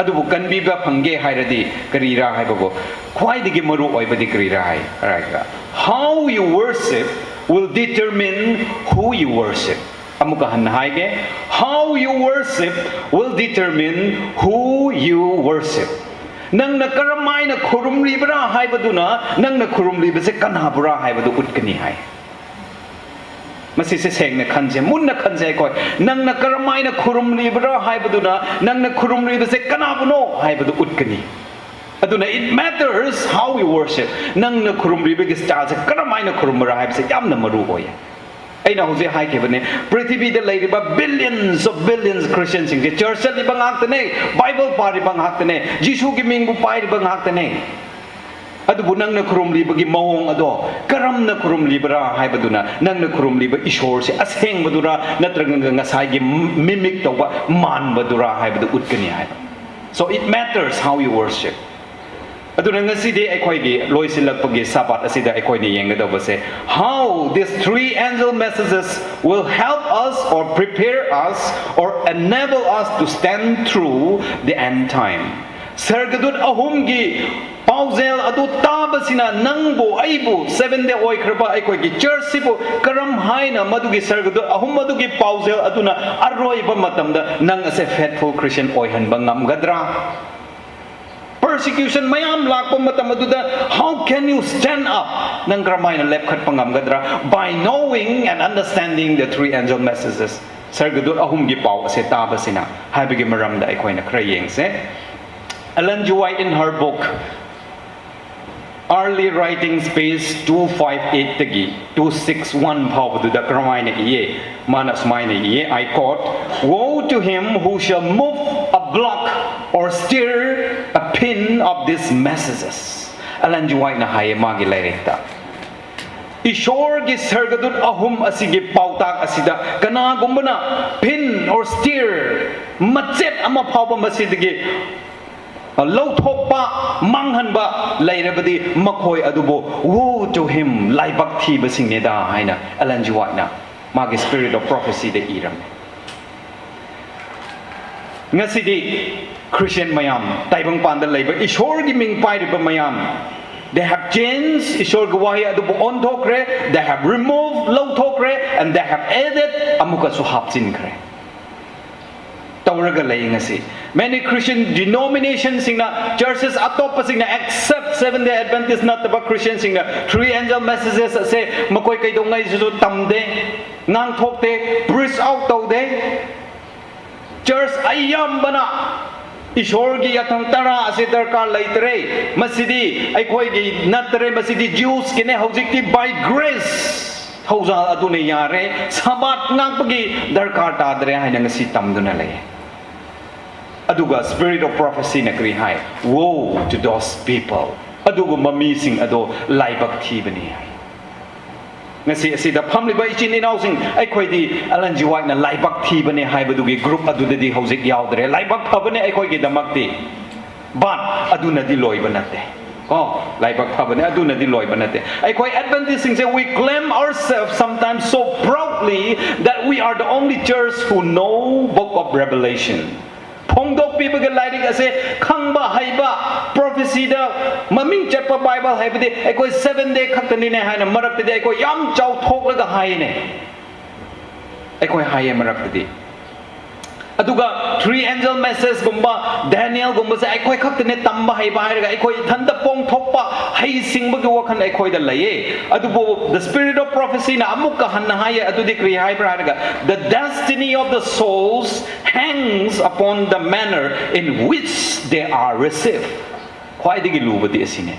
ꯑꯗꯨꯕꯨ ꯀꯟꯕꯤꯕ ꯐꯪꯒꯦ ꯍꯥꯏꯔꯗꯤ ꯀꯔꯤꯔꯥ ꯍꯥꯏꯕꯕꯨ, ꯈ꯭ꯋꯥꯏꯗꯒꯤ ꯃꯔꯨ ꯑꯣꯏꯕꯗꯤ ꯀꯔꯤꯔꯥ ꯍꯥꯏ, ꯍꯥꯏꯔꯒ, how you worship will determine who you worship. ꯑꯃꯨꯛꯀ ꯍꯟꯅ ꯍꯥꯏꯒꯦ, how you worship will determine who you worship. ꯅꯪꯅ ꯀꯔꯝ ꯍꯥꯏꯅ ꯈꯨꯔꯨꯝꯂꯤꯕ꯭ꯔꯥ ꯍꯥꯏꯕꯗꯨꯅ ꯅꯪꯅ ꯈꯨꯔꯨꯝꯂꯤꯕꯁꯦ ꯀꯅꯥꯕꯨꯔꯥ ꯍꯥꯏꯕꯗꯨ ꯎꯠꯀꯅꯤ ꯍꯥꯏ꯫ ꯃꯁꯤꯁꯦ ꯁꯦꯡꯅ ꯈꯟꯁꯦ, ꯃꯨꯟꯅ ꯈꯟꯁꯦ ꯑꯩꯈꯣꯏ꯫ ꯅꯪꯅ ꯀꯔꯝ ꯍꯥꯏꯅ ꯈꯨꯔꯨꯝꯂꯤꯕ꯭ꯔꯥ ꯍꯥꯏꯕꯗꯨꯅ ꯅꯪꯅ ꯈꯨꯔꯨꯝꯂꯤꯕꯁꯦ ꯀꯅꯥꯕꯨꯅꯣ ꯍꯥꯏꯕꯗꯨ ꯎꯠꯀꯅꯤ꯫ ꯑꯗꯨꯅ it matters how you worship. ꯅꯪꯅ ꯈꯨꯔꯨꯝꯂꯤꯕꯒꯤ ꯁ꯭ꯇꯥꯏꯜꯁꯦ ꯀꯔꯝ ꯍꯥꯏꯅ ꯈꯨꯔꯨꯝꯕ꯭ꯔꯥ ꯍꯥꯏꯕꯁꯦ ꯌꯥꯝꯅ ꯃꯔꯨ ꯑꯣꯏꯌꯦ꯫ ꯑꯩꯅ ꯍꯧꯖꯤꯛ ꯍꯥꯏꯈꯤꯕꯅꯦ, ꯄ꯭ꯔꯤꯊꯤꯕꯤꯗ ꯂꯩꯔꯤꯕ billions of billions Christianꯁꯤꯡꯁꯦ ꯆꯔꯆ ꯆꯠꯂꯤꯕ ꯉꯥꯛꯇꯅꯦ, ꯕꯥꯏꯕꯜ ꯄꯥꯔꯤꯕ ꯉꯥꯛꯇꯅꯦ, ꯖꯤꯁꯨꯒꯤ ꯃꯤꯡꯕꯨ ꯄꯥꯏꯔꯤꯕ ꯉꯥꯛꯇꯅꯦ꯫ ꯑꯗꯨꯕꯨ ꯅꯪꯅ ꯈꯨꯔꯨꯝꯂꯤꯕꯒꯤ ꯃꯑꯣꯡ ꯑꯗꯣ ꯀꯔꯝꯅ ꯈꯨꯔꯨꯝꯂꯤꯕ꯭ꯔꯥ ꯍꯥꯏꯕꯗꯨꯅ ꯅꯪꯅ ꯈꯨꯔꯨꯝꯂꯤꯕ ꯏꯁꯣꯔꯁꯦ ꯑꯁꯦꯡꯕꯗꯨꯔꯥ ꯅꯠꯇ꯭ꯔꯒ ꯉꯁꯥꯏꯒꯤ mimic ꯇꯧꯕ ꯃꯥꯟꯕꯗꯨꯔꯥ ꯍꯥꯏꯕꯗꯨ ꯎꯠꯀꯅꯤ ꯍꯥꯏꯕ꯫ So it matters how you worship. ꯑꯗꯨꯅ ꯉꯁꯤꯗꯤ ꯑꯩꯈꯣꯏꯒꯤ ꯂꯣꯏꯁꯤꯜꯂꯛꯄꯒꯤ ꯁꯥꯕꯥꯠ ꯑꯁꯤꯗ ꯑꯩꯈꯣꯏꯅ ꯌꯦꯡꯒꯗꯧꯕꯁꯦ, how these three angel messages will help us or prepare us or enable us to stand through the end time. ꯁꯔꯒꯗꯨꯠ ꯑꯍꯨꯝꯒꯤ ꯄꯥꯎꯖꯦꯜ ꯑꯗꯨ ꯇꯥꯕꯁꯤꯅ ꯅꯪꯕꯨ, ꯑꯩꯕꯨ, ꯁꯦꯚꯦꯟ ꯗꯦ ꯑꯣꯏꯈ꯭ꯔꯕ ꯑꯩꯈꯣꯏꯒꯤ ꯆꯔꯆꯁꯤꯕꯨ ꯀꯔꯝ ꯍꯥꯏꯅ ꯃꯗꯨꯒꯤ ꯁꯔꯒꯗꯨꯠ ꯑꯍꯨꯝ ꯑꯗꯨꯒꯤ ꯄꯥꯎꯖꯦꯜ ꯑꯗꯨꯅ ꯑꯔꯣꯏꯕ ꯃꯇꯝꯗ ꯅꯪ ꯑꯁꯦ faithful Christian ꯑꯣꯏꯍꯟꯕ ꯉꯝꯒꯗ꯭ꯔꯥ? Persecution ꯃꯌꯥꯝ ꯂꯥꯛꯄ ꯃꯇꯝ ꯑꯗꯨꯗ how can you stand up? ꯅꯪ ꯀꯔꯝꯍꯥꯏꯅ ꯂꯦꯞꯈꯠꯄ ꯉꯝꯒꯗ꯭ꯔꯥ? By knowing and understanding the three angel messages. ꯁꯔꯒꯗꯨꯠ ꯑꯍꯨꯝꯒꯤ ꯄꯥꯎ ꯑꯁꯦ ꯇꯥꯕꯁꯤꯅ ꯍꯥꯏꯕꯒꯤ ꯃꯔꯝꯗ ꯑꯩꯈꯣꯏꯅ ꯈꯔ ꯌꯦꯡꯁꯦ꯫ Ellen G. White in her book Early Writings page two five eight ꯗꯒꯤ two six one ꯐꯥꯎꯕꯗꯨꯗ ꯀꯔꯝꯍꯥꯏꯅ ꯏꯌꯦ? ꯃꯥꯅ ꯁꯨꯃꯥꯏꯅ ꯏꯌꯦ, I quote, "Woe to him who shall move a block or stir a pin of these messages." Ellen G. Whiteꯅ ꯍꯥꯏꯌꯦ ꯃꯥꯒꯤ ꯂꯥꯏꯔꯤꯛꯇ, ꯏꯁꯣꯔꯒꯤ ꯁꯔꯒꯗꯨꯠ ꯑꯍꯨꯝ ꯑꯁꯤꯒꯤ ꯄꯥꯎꯇꯥꯛ ꯑꯁꯤꯗ ꯀꯅꯥꯒꯨꯝꯕꯅ pin or stir, ꯃꯆꯦꯠ ꯑꯃ ꯐꯥꯎꯕ ꯃꯁꯤꯗꯒꯤ ꯂꯧꯊꯣꯛꯄ, ꯃꯥꯡꯍꯟꯕ ꯂꯩꯔꯕꯗꯤ ꯃꯈꯣꯏ ꯑꯗꯨꯕꯨ "Woe to him, ꯂꯥꯏꯕꯛ ꯊꯤꯕꯁꯤꯡꯅꯦꯗ" ꯍꯥꯏꯅ Ellen G. Whiteꯅ ꯃꯥꯒꯤ Spirit of Prophecyꯗ ꯏꯔꯝꯃꯤ꯫ ꯉꯁꯤꯗꯤ Christian ꯃꯌꯥꯝ, ꯇꯥꯏꯕꯪꯄꯥꯟꯗ ꯂꯩꯕ ꯏꯁꯣꯔꯒꯤ ꯃꯤꯡ ꯄꯥꯏꯔꯤꯕ ꯃꯌꯥꯝ, they have changed, ꯏꯁꯣꯔꯒꯤ ꯋꯥꯍꯩ ꯑꯗꯨꯕꯨ ꯑꯣꯟꯊꯣꯛꯈ꯭ꯔꯦ, they have removed, ꯂꯧꯊꯣꯛꯈ꯭ꯔꯦ, and they have added, ꯑꯃꯨꯛꯀꯁꯨ ꯍꯥꯞꯆꯤꯟꯈ꯭ꯔꯦ꯫ ꯇꯧꯔꯒ ꯂꯩ ꯉꯁꯤ꯫ Many Christian denominationꯁꯤꯡꯅ, churches ꯑꯇꯣꯞꯄꯁꯤꯡꯅ, except Seventh Day Adventist ꯅꯠꯇꯕ Christianꯁꯤꯡꯅ three angel messages ꯑꯁꯦ ꯃꯈꯣꯏ ꯀꯩꯗꯧꯉꯩꯁꯨ ꯇꯝꯗꯦ, ꯉꯥꯡꯊꯣꯛꯇꯦ, preach out ꯇꯧꯗꯦ꯫ Church ꯑꯌꯥꯝꯕꯅ ꯏꯁꯣꯔꯒꯤ ꯌꯥꯊꯪ ꯇꯔꯥ ꯑꯁꯤ ꯗꯔꯀꯥꯔ ꯂꯩꯇ꯭ꯔꯦ, ꯃꯁꯤꯗꯤ ꯑꯩꯈꯣꯏꯒꯤ ꯅꯠꯇ꯭ꯔꯦ, ꯃꯁꯤꯗꯤ Jewsꯀꯤꯅꯦ, ꯍꯧꯖꯤꯛꯇꯤ by grace ꯊꯧꯖꯥꯜ ꯑꯗꯨꯅ ꯌꯥꯔꯦ, ꯁꯥꯕꯥꯠ ꯉꯥꯛꯄꯒꯤ ꯗꯔꯀꯥꯔ ꯇꯥꯗ꯭ꯔꯦ ꯍꯥꯏꯅ ꯉꯁꯤ ꯇꯝꯗꯨꯅ ꯂꯩ꯫ ꯑꯗꯨꯒ Spirit of Prophecyꯅ ꯀꯔꯤ ꯍꯥꯏ? Woe to those people꯫ ꯑꯗꯨꯒꯨꯝꯕ ꯃꯤꯁꯤꯡ ꯑꯗꯣ ꯂꯥꯏꯕꯛ ꯊꯤꯕꯅꯤ ꯍꯥꯏ꯫ ꯉꯁꯤ ꯑꯁꯤꯗ ꯐꯝꯂꯤꯕ ꯏꯆꯤꯟ ꯏꯅꯥꯎꯁꯤꯡ, ꯑꯩꯈꯣꯏꯗꯤ Ellen G. Whiteꯅ ꯂꯥꯏꯕꯛ ꯊꯤꯕꯅꯦ ꯍꯥꯏꯕꯗꯨꯒꯤ group ꯑꯗꯨꯗꯗꯤ ꯍꯧꯖꯤꯛ ꯌꯥꯎꯗ꯭ꯔꯦ꯫ ꯂꯥꯏꯕꯛ ꯐꯕꯅꯦ ꯑꯩꯈꯣꯏꯒꯤꯗꯃꯛꯇꯤ꯫ But ꯑꯗꯨꯅꯗꯤ ꯂꯣꯏꯕ ꯅꯠꯇꯦ꯫ ꯀꯣ, ꯂꯥꯏꯕꯛ ꯐꯕꯅꯦ, ꯑꯗꯨꯅꯗꯤ ꯂꯣꯏꯕ ꯅꯠꯇꯦ꯫ ꯑꯩꯈꯣꯏ Adventistꯁꯤꯡꯁꯦ, we claim ourselves sometimes so proudly that we are the only church who know Book of Revelation꯫ ꯐꯣꯡꯗꯣꯛꯄꯤꯕꯒꯤ ꯂꯥꯏꯔꯤꯛ ꯑꯁꯦ ꯈꯪꯕ ꯍꯩꯕ, prophecyꯗ ꯃꯃꯤꯡ ꯆꯠꯄ Bible ꯍꯥꯏꯕꯗꯤ ꯑꯩꯈꯣꯏ Seventh Day ꯈꯛꯇꯅꯤꯅꯦ ꯍꯥꯏꯅ ꯃꯔꯛꯇꯗꯤ ꯑꯩꯈꯣꯏ ꯌꯥꯝ ꯆꯥꯎꯊꯣꯛꯂꯒ ꯍꯥꯏꯅꯦ꯫ ꯑꯩꯈꯣꯏ ꯍꯥꯏꯌꯦ ꯃꯔꯛꯇꯗꯤ꯫ ꯑꯗꯨꯒ three angel messageꯒꯨꯝꯕ, Danielꯒꯨꯝꯕꯁꯦ ꯑꯩꯈꯣꯏ ꯈꯛꯇꯅꯦ ꯇꯝꯕ ꯍꯩꯕ ꯍꯥꯏꯔꯒ ꯑꯩꯈꯣꯏ ꯏꯊꯟꯇ ꯄꯣꯡꯊꯣꯛꯄ, ꯍꯩꯁꯤꯡꯕꯒꯤ ꯋꯥꯈꯜ ꯑꯩꯈꯣꯏꯗ ꯂꯩꯌꯦ꯫ ꯑꯗꯨꯕꯨ the Spirit of Prophecyꯅ ꯑꯃꯨꯛꯀ ꯍꯟꯅ ꯍꯥꯏꯌꯦ, ꯑꯗꯨꯗꯤ ꯀꯔꯤ ꯍꯥꯏꯕ꯭ꯔꯥ ꯍꯥꯏꯔꯒ, "The destiny of the souls hangs upon the manner in which they are received." ꯈ꯭ꯋꯥꯏꯗꯒꯤ ꯂꯨꯕꯗꯤ ꯑꯁꯤꯅꯦ꯫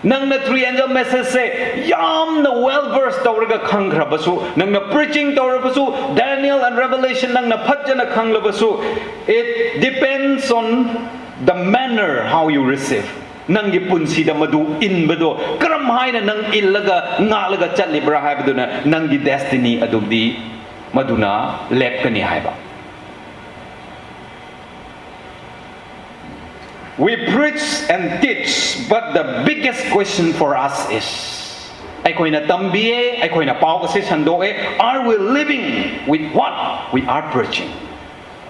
ꯅꯪꯅ three angel messageꯁꯦ ꯌꯥꯝꯅ well versed ꯇꯧꯔꯒ ꯈꯪꯈ꯭ꯔꯕꯁꯨ, ꯅꯪꯅ preaching ꯇꯧꯔꯕꯁꯨ, Daniel and Revelation ꯅꯪꯅ ꯐꯖꯅ ꯈꯪꯂꯕꯁꯨ, it depends on the manner how you receive꯫ ꯅꯪꯒꯤ ꯄꯨꯟꯁꯤꯗ ꯃꯗꯨ ꯏꯟꯕꯗꯣ ꯀꯔꯝ ꯍꯥꯏꯅ ꯅꯪ ꯏꯜꯂꯒ ꯉꯥꯛꯂꯒ ꯆꯠꯂꯤꯕ꯭ꯔꯥ ꯍꯥꯏꯕꯗꯨꯅ ꯅꯪꯒꯤ destiny ꯑꯗꯨꯗꯤ ꯃꯗꯨꯅ ꯂꯦꯞꯀꯅꯤ ꯍꯥꯏꯕ꯫ We preach and teach, but the biggest question for us is, ꯑꯩꯈꯣꯏꯅ ꯇꯝꯕꯤꯌꯦ, ꯑꯩꯈꯣꯏꯅ ꯄꯥꯎ ꯑꯁꯤ ꯁꯟꯗꯣꯛꯑꯦ, are we living with what we are preaching?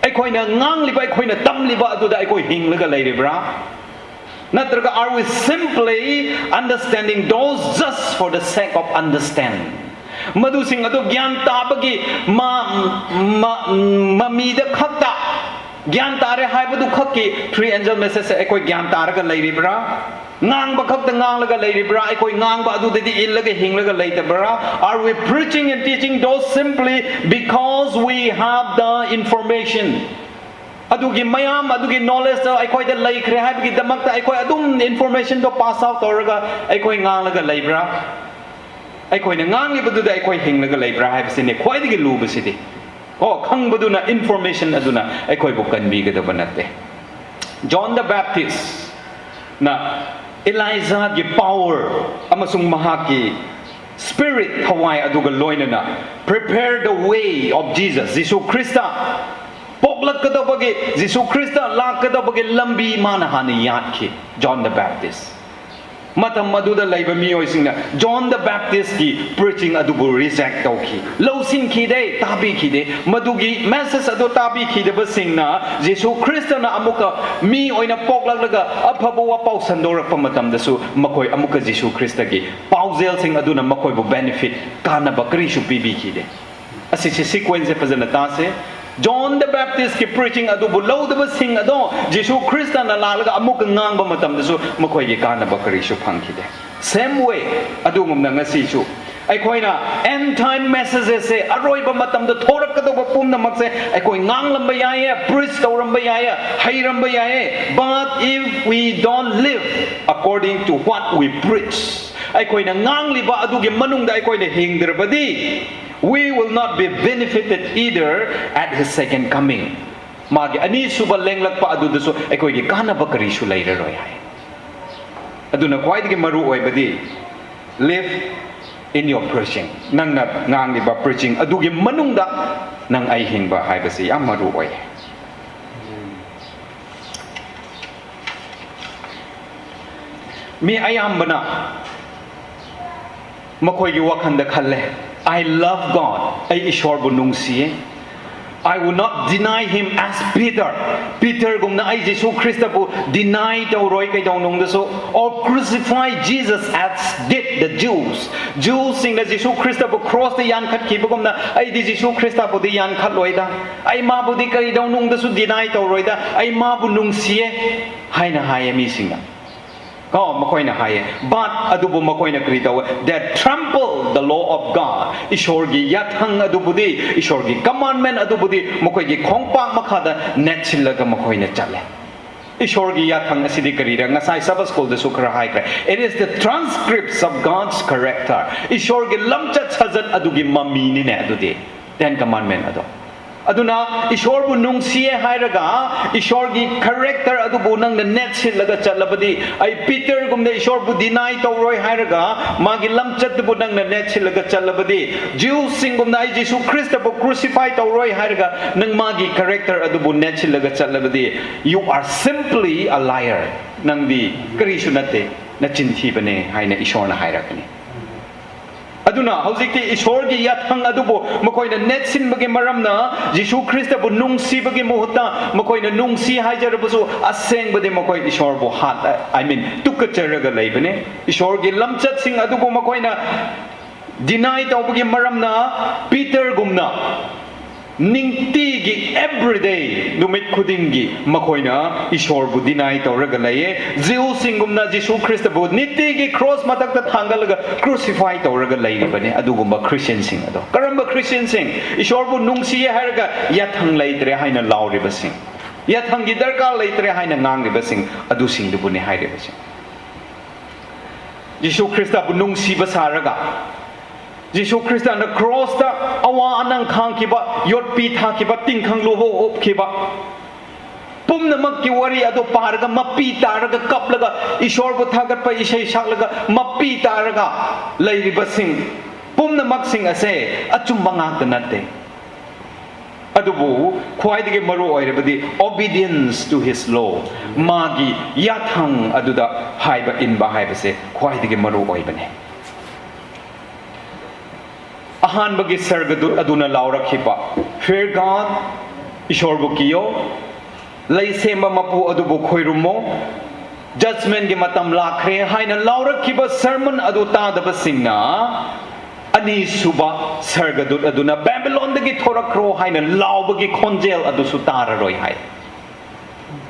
ꯑꯩꯈꯣꯏꯅ ꯉꯥꯡꯂꯤꯕ, ꯑꯩꯈꯣꯏꯅ ꯇꯝꯂꯤꯕ ꯑꯗꯨꯗ ꯑꯩꯈꯣꯏ ꯍꯤꯡꯂꯒ ꯂꯩꯔꯤꯕ꯭ꯔꯥ? ꯅꯠꯇ꯭ꯔꯒ are we simply understanding those just for the sake of understand? ꯃꯗꯨꯁꯤꯡ ꯑꯗꯨ ꯒ꯭ꯌꯥꯟ ꯇꯥꯕꯒꯤ ꯃ- ꯃ- ꯃꯃꯤꯗ ꯈꯛꯇ, ꯒ꯭ꯌꯥꯟ ꯇꯥꯔꯦ ꯍꯥꯏꯕꯗꯨ ꯈꯛꯀꯤ three angel message ꯑꯩꯈꯣꯏ ꯒ꯭ꯌꯥꯟ ꯇꯥꯔꯒ ꯂꯩꯔꯤꯕ꯭ꯔꯥ? ꯉꯥꯡꯕ ꯈꯛꯇ ꯉꯥꯡꯂꯒ ꯂꯩꯔꯤꯕ꯭ꯔꯥ? ꯑꯩꯈꯣꯏ ꯉꯥꯡꯕ ꯑꯗꯨꯗꯗꯤ ꯏꯜꯂꯒ ꯍꯤꯡꯂꯒ ꯂꯩꯇꯕ꯭ꯔꯥ? Are we preaching and teaching those simply because we have the information? ꯑꯗꯨꯒꯤ ꯃꯌꯥꯝ ꯑꯗꯨꯒꯤ knowledge ꯗꯣ ꯑꯩꯈꯣꯏꯗ ꯂꯩꯈ꯭ꯔꯦ ꯍꯥꯏꯕꯒꯤꯗꯃꯛꯇ ꯑꯩꯈꯣꯏ ꯑꯗꯨꯝ information ꯗꯣ pass out ꯇꯧꯔꯒ ꯑꯩꯈꯣꯏ ꯉꯥꯡꯂꯒ ꯂꯩꯕ꯭ꯔꯥ? ꯑꯩꯈꯣꯏꯅ ꯉꯥꯡꯂꯤꯕꯗꯨꯗ ꯑꯩꯈꯣꯏ ꯍꯤꯡꯂꯒ ꯂꯩꯕ꯭ꯔꯥ ꯍꯥꯏꯕꯁꯤꯅꯤ ꯈ꯭ꯋꯥꯏꯗꯒꯤ ꯂꯨꯕꯁꯤꯗꯤ꯫ ꯑꯣ, ꯈꯪꯕꯗꯨꯅ, information ꯑꯗꯨꯅ ꯑꯩꯈꯣꯏꯕꯨ ꯀꯟꯕꯤꯒꯗꯕ ꯅꯠꯇꯦ꯫ John the Baptist ꯅ Elijah ꯒꯤ power ꯑꯃꯁꯨꯡ ꯃꯍꯥꯛꯀꯤ spirit, ꯊꯋꯥꯏ ꯑꯗꯨꯒ ꯂꯣꯏꯅꯅ prepare the way of Jesus, Jesus Christ ꯄꯣꯛꯂꯛꯀꯗꯕꯒꯤ, ꯖꯤꯁꯨ ꯈ꯭ꯔꯤꯁꯇ ꯂꯥꯛꯀꯗꯕꯒꯤ ꯂꯝꯕꯤ ꯃꯥꯅ ꯍꯥꯟꯅ ꯌꯥꯠꯈꯤ꯫ John the Baptist, ꯃꯇꯝ ꯑꯗꯨꯗ ꯂꯩꯕ ꯃꯤꯑꯣꯏꯁꯤꯡꯅ John the Baptist ꯀꯤ preaching ꯑꯗꯨꯕꯨ reject ꯇꯧꯈꯤ, ꯂꯧꯁꯤꯟꯈꯤꯗꯦ, ꯇꯥꯕꯤꯈꯤꯗꯦ꯫ ꯃꯗꯨꯒꯤ message ꯑꯗꯨ ꯇꯥꯕꯤꯈꯤꯗꯕꯁꯤꯡꯅ ꯖꯤꯁꯨ ꯈ꯭ꯔꯤꯁꯇꯅ ꯑꯃꯨꯛꯀ ꯃꯤ ꯑꯣꯏꯅ ꯄꯣꯛꯂꯛꯂꯒ ꯑꯐꯕ ꯋꯥꯄꯥꯎ ꯁꯟꯗꯣꯔꯛꯄ ꯃꯇꯝꯗꯁꯨ ꯃꯈꯣꯏ ꯑꯃꯨꯛꯀ ꯖꯤꯁꯨ ꯈ꯭ꯔꯤꯁꯇꯒꯤ ꯄꯥꯎꯖꯦꯜꯁꯤꯡ ꯑꯗꯨꯅ ꯃꯈꯣꯏꯕꯨ benefit, ꯀꯥꯟꯅꯕ ꯀꯔꯤꯁꯨ ꯄꯤꯕꯤꯈꯤꯗꯦ꯫ ꯑꯁꯤꯁꯤ sequence ꯁꯦ ꯐꯖꯅ ꯇꯥꯁꯦ꯫ John the Baptist ꯀꯤ preaching ꯑꯗꯨꯕꯨ ꯂꯧꯗꯕꯁꯤꯡ ꯑꯗꯣ ꯖꯤꯁꯨ ꯈ꯭ꯔꯤꯁꯇꯅ ꯂꯥꯛꯂꯒ ꯑꯃꯨꯛꯀ ꯉꯥꯡꯕ ꯃꯇꯝꯗꯁꯨ ꯃꯈꯣꯏꯒꯤ ꯀꯥꯟꯅꯕ ꯀꯔꯤꯁꯨ ꯐꯪꯈꯤꯗꯦ꯫ Same way, ꯑꯗꯨꯒꯨꯝꯅ ꯉꯁꯤꯁꯨ ꯑꯩꯈꯣꯏꯅ end time messages ꯁꯦ, ꯑꯔꯣꯏꯕ ꯃꯇꯝꯗ ꯊꯣꯔꯛꯀꯗꯧꯕ ꯄꯨꯝꯅꯃꯛꯁꯦ ꯑꯩꯈꯣꯏ ꯉꯥꯡꯂꯝꯕ ꯌꯥꯏꯌꯦ, preach ꯇꯧꯔꯝꯕ ꯌꯥꯏꯌꯦ, ꯍꯩꯔꯝꯕ ꯌꯥꯏꯌꯦ, but if we don't live according to what we preach, ꯑꯩꯈꯣꯏꯅ ꯉꯥꯡꯂꯤꯕ ꯑꯗꯨꯒꯤ ꯃꯅꯨꯡꯗ ꯑꯩꯈꯣꯏꯅ ꯍꯤꯡꯗ꯭ꯔꯕꯗꯤ, we will not be benefited either at his second coming. ꯃꯥꯒꯤ ꯑꯅꯤꯁꯨꯕ ꯂꯦꯡꯂꯛꯄ ꯑꯗꯨꯗꯁꯨ ꯑꯩꯈꯣꯏꯒꯤ ꯀꯥꯟꯅꯕ ꯀꯔꯤꯁꯨ ꯂꯩꯔꯔꯣꯏ ꯍꯥꯏ꯫ ꯑꯗꯨꯅ ꯈ꯭ꯋꯥꯏꯗꯒꯤ ꯃꯔꯨ ꯑꯣꯏꯕꯗꯤ, live in your preaching. ꯅꯪꯅ ꯉꯥꯡꯂꯤꯕ preaching ꯑꯗꯨꯒꯤ ꯃꯅꯨꯡꯗ ꯅꯪ ꯑꯩ ꯍꯤꯡꯕ ꯍꯥꯏꯕꯁꯤ ꯌꯥꯝ ꯃꯔꯨ ꯑꯣꯏ꯫ ꯃꯤ ꯑꯌꯥꯝꯕꯅ ꯃꯈꯣꯏꯒꯤ ꯋꯥꯈꯜꯗ ꯈꯜꯂꯦ, "I love God, ꯑꯩ ꯏꯁꯣꯔꯕꯨ ꯅꯨꯡꯁꯤꯌꯦ, I will not deny him as Peter. Peterꯒꯨꯝꯅ ꯑꯩ ꯖꯤꯁꯨ ꯈ꯭ꯔꯤꯁꯇꯕꯨ deny ꯇꯧꯔꯣꯏ ꯀꯩꯗꯧꯅꯨꯡꯗꯁꯨ, or crucify Jesus as did the Jews. Jewsꯁꯤꯡꯅ ꯖꯤꯁꯨ ꯈ꯭ꯔꯤꯁꯇꯕꯨ crossꯇ ꯌꯥꯟꯈꯠꯈꯤꯕꯒꯨꯝꯅ ꯑꯩꯗꯤ ꯖꯤꯁꯨ ꯈ꯭ꯔꯤꯁꯇꯕꯨꯗꯤ ꯌꯥꯟꯈꯠꯂꯣꯏꯗ, ꯑꯩ ꯃꯥꯕꯨꯗꯤ ꯀꯩꯗꯧꯅꯨꯡꯗꯁꯨ deny ꯇꯧꯔꯣꯏꯗ, ꯑꯩ ꯃꯥꯕꯨ ꯅꯨꯡꯁꯤꯌꯦ ꯍꯥꯏꯅ ꯍꯥꯏꯌꯦ ꯃꯤꯁꯤꯡꯅ꯫ ꯀꯣ, ꯃꯈꯣꯏꯅ ꯍꯥꯏꯌꯦ꯫ But ꯑꯗꯨꯕꯨ ꯃꯈꯣꯏꯅ ꯀꯔꯤ ꯇꯧꯋꯦ? They trample the law of God. ꯏꯁꯣꯔꯒꯤ ꯌꯥꯊꯪ ꯑꯗꯨꯕꯨꯗꯤ, ꯏꯁꯣꯔꯒꯤ commandment ꯑꯗꯨꯕꯨꯗꯤ ꯃꯈꯣꯏꯒꯤ ꯈꯣꯡꯄꯥꯛ ꯃꯈꯥꯗ ꯅꯦꯠꯁꯤꯜꯂꯒ ꯃꯈꯣꯏꯅ ꯆꯠꯂꯦ꯫ ꯏꯁꯣꯔꯒꯤ ꯌꯥꯊꯪ ꯑꯁꯤꯗꯤ ꯀꯔꯤꯔ? ꯉꯁꯥꯏ Sabbath schoolꯗꯁꯨ ꯈꯔ ꯍꯥꯏꯈ꯭ꯔꯦ꯫ It is the transcripts of God's character. ꯏꯁꯣꯔꯒꯤ ꯂꯝꯆꯠ ꯁꯥꯖꯠ ꯑꯗꯨꯒꯤ ꯃꯃꯤꯅꯤꯅꯦ ꯑꯗꯨꯗꯤ, Ten Commandment ꯑꯗꯣ꯫ ꯑꯗꯨꯅ ꯏꯁꯣꯔꯕꯨ ꯅꯨꯡꯁꯤꯌꯦ ꯍꯥꯏꯔꯒ ꯏꯁꯣꯔꯒꯤ character ꯑꯗꯨꯕꯨ ꯅꯪꯅ ꯅꯦꯠꯁꯤꯜꯂꯒ ꯆꯠꯂꯕꯗꯤ, ꯑꯩ ꯄꯤꯇꯔꯒꯨꯝꯅ ꯏꯁꯣꯔꯕꯨ deny ꯇꯧꯔꯣꯏ ꯍꯥꯏꯔꯒ ꯃꯥꯒꯤ ꯂꯝꯆꯠꯇꯨꯕꯨ ꯅꯪꯅ ꯅꯦꯠꯁꯤꯜꯂꯒ ꯆꯠꯂꯕꯗꯤ, ꯖ꯭ꯌꯨꯁꯁꯤꯡꯒꯨꯝꯅ ꯑꯩ ꯖꯤꯁꯨ ꯈ꯭ꯔꯤꯁꯇꯕꯨ crucify ꯇꯧꯔꯣꯏ ꯍꯥꯏꯔꯒ ꯅꯪ ꯃꯥꯒꯤ character ꯑꯗꯨꯕꯨ ꯅꯦꯠꯁꯤꯜꯂꯒ ꯆꯠꯂꯕꯗꯤ, you are simply a liar. ꯅꯪꯗꯤ ꯀꯔꯤꯁꯨ ꯅꯠꯇꯦ, ꯅꯆꯤꯟ ꯊꯤꯕꯅꯦ ꯍꯥꯏꯅ ꯏꯁꯣꯔꯅ ꯍꯥꯏꯔꯛꯀꯅꯤ꯫ ꯑꯗꯨꯅ ꯍꯧꯖꯤꯛꯇꯤ ꯏꯁꯣꯔꯒꯤ ꯌꯥꯊꯪ ꯑꯗꯨꯕꯨ ꯃꯈꯣꯏꯅ ꯅꯦꯠꯁꯤꯟꯕꯒꯤ ꯃꯔꯝꯅ, ꯖꯤꯁꯨ ꯈ꯭ꯔꯤꯁꯇꯕꯨ ꯅꯨꯡꯁꯤꯕꯒꯤ ꯃꯍꯨꯠꯇ ꯃꯈꯣꯏꯅ ꯅꯨꯡꯁꯤ ꯍꯥꯏꯖꯔꯕꯁꯨ ꯑꯁꯦꯡꯕꯗꯤ ꯃꯈꯣꯏ ꯏꯁꯣꯔꯕꯨ ꯍꯥꯠ, I mean, ꯇꯨꯀꯠꯆꯔꯒ ꯂꯩꯕꯅꯦ꯫ ꯏꯁꯣꯔꯒꯤ ꯂꯝꯆꯠꯁꯤꯡ ꯑꯗꯨꯕꯨ ꯃꯈꯣꯏꯅ deny ꯇꯧꯕꯒꯤ ꯃꯔꯝꯅ ꯄꯤꯇꯔꯒꯨꯝꯅ ꯅꯤꯡꯇꯤꯒꯤ, everyday, ꯅꯨꯃꯤꯠ ꯈꯨꯗꯤꯡꯒꯤ ꯃꯈꯣꯏꯅ ꯏꯁꯣꯔꯕꯨ deny ꯇꯧꯔꯒ ꯂꯩꯌꯦ꯫ ꯖꯤꯎꯁꯤꯡꯒꯨꯝꯅ ꯖꯤꯁꯨ ꯈ꯭ꯔꯤꯁꯇꯕꯨ ꯅꯤꯇꯤꯒꯤ cross ꯃꯊꯛꯇ ꯊꯥꯡꯒꯠꯂꯒ crucify ꯇꯧꯔꯒ ꯂꯩꯔꯤꯕꯅꯤ ꯑꯗꯨꯒꯨꯝꯕ ꯈ꯭ꯔꯤꯁꯇꯤꯌꯟꯁꯤꯡ ꯑꯗꯣ꯫ ꯀꯔꯝꯕ ꯈ꯭ꯔꯤꯁꯇꯤꯌꯟꯁꯤꯡ? ꯏꯁꯣꯔꯕꯨ ꯅꯨꯡꯁꯤꯌꯦ ꯍꯥꯏꯔꯒ ꯌꯥꯊꯪ ꯂꯩꯇ꯭ꯔꯦ ꯍꯥꯏꯅ ꯂꯥꯎꯔꯤꯕꯁꯤꯡ, ꯌꯥꯊꯪꯒꯤ ꯗꯔꯀꯥꯔ ꯂꯩꯇ꯭ꯔꯦ ꯍꯥꯏꯅ ꯉꯥꯡꯂꯤꯕꯁꯤꯡ, ꯑꯗꯨꯁꯤꯡꯗꯨꯕꯨꯅꯤ ꯍꯥꯏꯔꯤꯕꯁꯤꯡ꯫ ꯖꯤꯁꯨ ꯈ꯭ꯔꯤꯁꯇꯕꯨ ꯅꯨꯡꯁꯤꯕ ꯁꯥꯔꯒ, ꯖꯤꯁꯨ ꯈ꯭ꯔꯤꯁꯇꯅ crossꯇ ꯑꯋꯥ ꯑꯅꯪ ꯈꯥꯡꯈꯤꯕ, ꯌꯣꯠꯄꯤ ꯊꯥꯈꯤꯕ, ꯇꯤꯡꯈꯪ ꯂꯨꯕ ꯑꯣꯛꯈꯤꯕ, ꯄꯨꯝꯅꯃꯛꯀꯤ ꯋꯥꯔꯤ ꯑꯗꯨ ꯄꯥꯔꯒ, ꯃꯄꯤ ꯇꯥꯔꯒ ꯀꯞꯂꯒ, ꯏꯁꯣꯔꯕꯨ ꯊꯥꯒꯠꯄ ꯏꯁꯩ ꯁꯛꯂꯒ ꯃꯄꯤ ꯇꯥꯔꯒ ꯂꯩꯔꯤꯕꯁꯤꯡ ꯄꯨꯝꯅꯃꯛꯁꯤꯡ ꯑꯁꯦ ꯑꯆꯨꯝꯕ ꯉꯥꯛꯇ ꯅꯠꯇꯦ꯫ ꯑꯗꯨꯕꯨ ꯈ꯭ꯋꯥꯏꯗꯒꯤ ꯃꯔꯨ ꯑꯣꯏꯔꯕꯗꯤ obedience to his law, ꯃꯥꯒꯤ ꯌꯥꯊꯪ ꯑꯗꯨꯗ ꯍꯥꯏꯕ ꯏꯟꯕ ꯍꯥꯏꯕꯁꯦ ꯈ꯭ꯋꯥꯏꯗꯒꯤ ꯃꯔꯨ ꯑꯣꯏꯕꯅꯦ꯫ ꯑꯍꯥꯟꯕꯒꯤ ꯁꯔꯒꯗꯨꯠ ꯑꯗꯨꯅ ꯂꯥꯎꯔꯛꯈꯤꯕ, Fear God, ꯏꯁꯣꯔꯕꯨ ꯀꯤꯌꯣ, ꯂꯩ ꯁꯦꯝꯕ ꯃꯄꯨ ꯑꯗꯨꯕꯨ ꯈꯣꯏꯔꯨꯝꯃꯣ, judgmentꯀꯤ ꯃꯇꯝ ꯂꯥꯛꯈ꯭ꯔꯦ ꯍꯥꯏꯅ ꯂꯥꯎꯔꯛꯈꯤꯕ sermon ꯑꯗꯨ ꯇꯥꯗꯕꯁꯤꯡꯅ ꯑꯅꯤꯁꯨꯕ ꯁꯔꯒꯗꯨꯠ ꯑꯗꯨꯅ ꯕꯦꯕꯤꯂꯣꯟꯗꯒꯤ ꯊꯣꯔꯛꯈ꯭ꯔꯣ ꯍꯥꯏꯅ ꯂꯥꯎꯕꯒꯤ ꯈꯣꯟꯖꯦꯜ ꯑꯗꯨꯁꯨ ꯇꯥꯔꯔꯣꯏ ꯍꯥꯏ꯫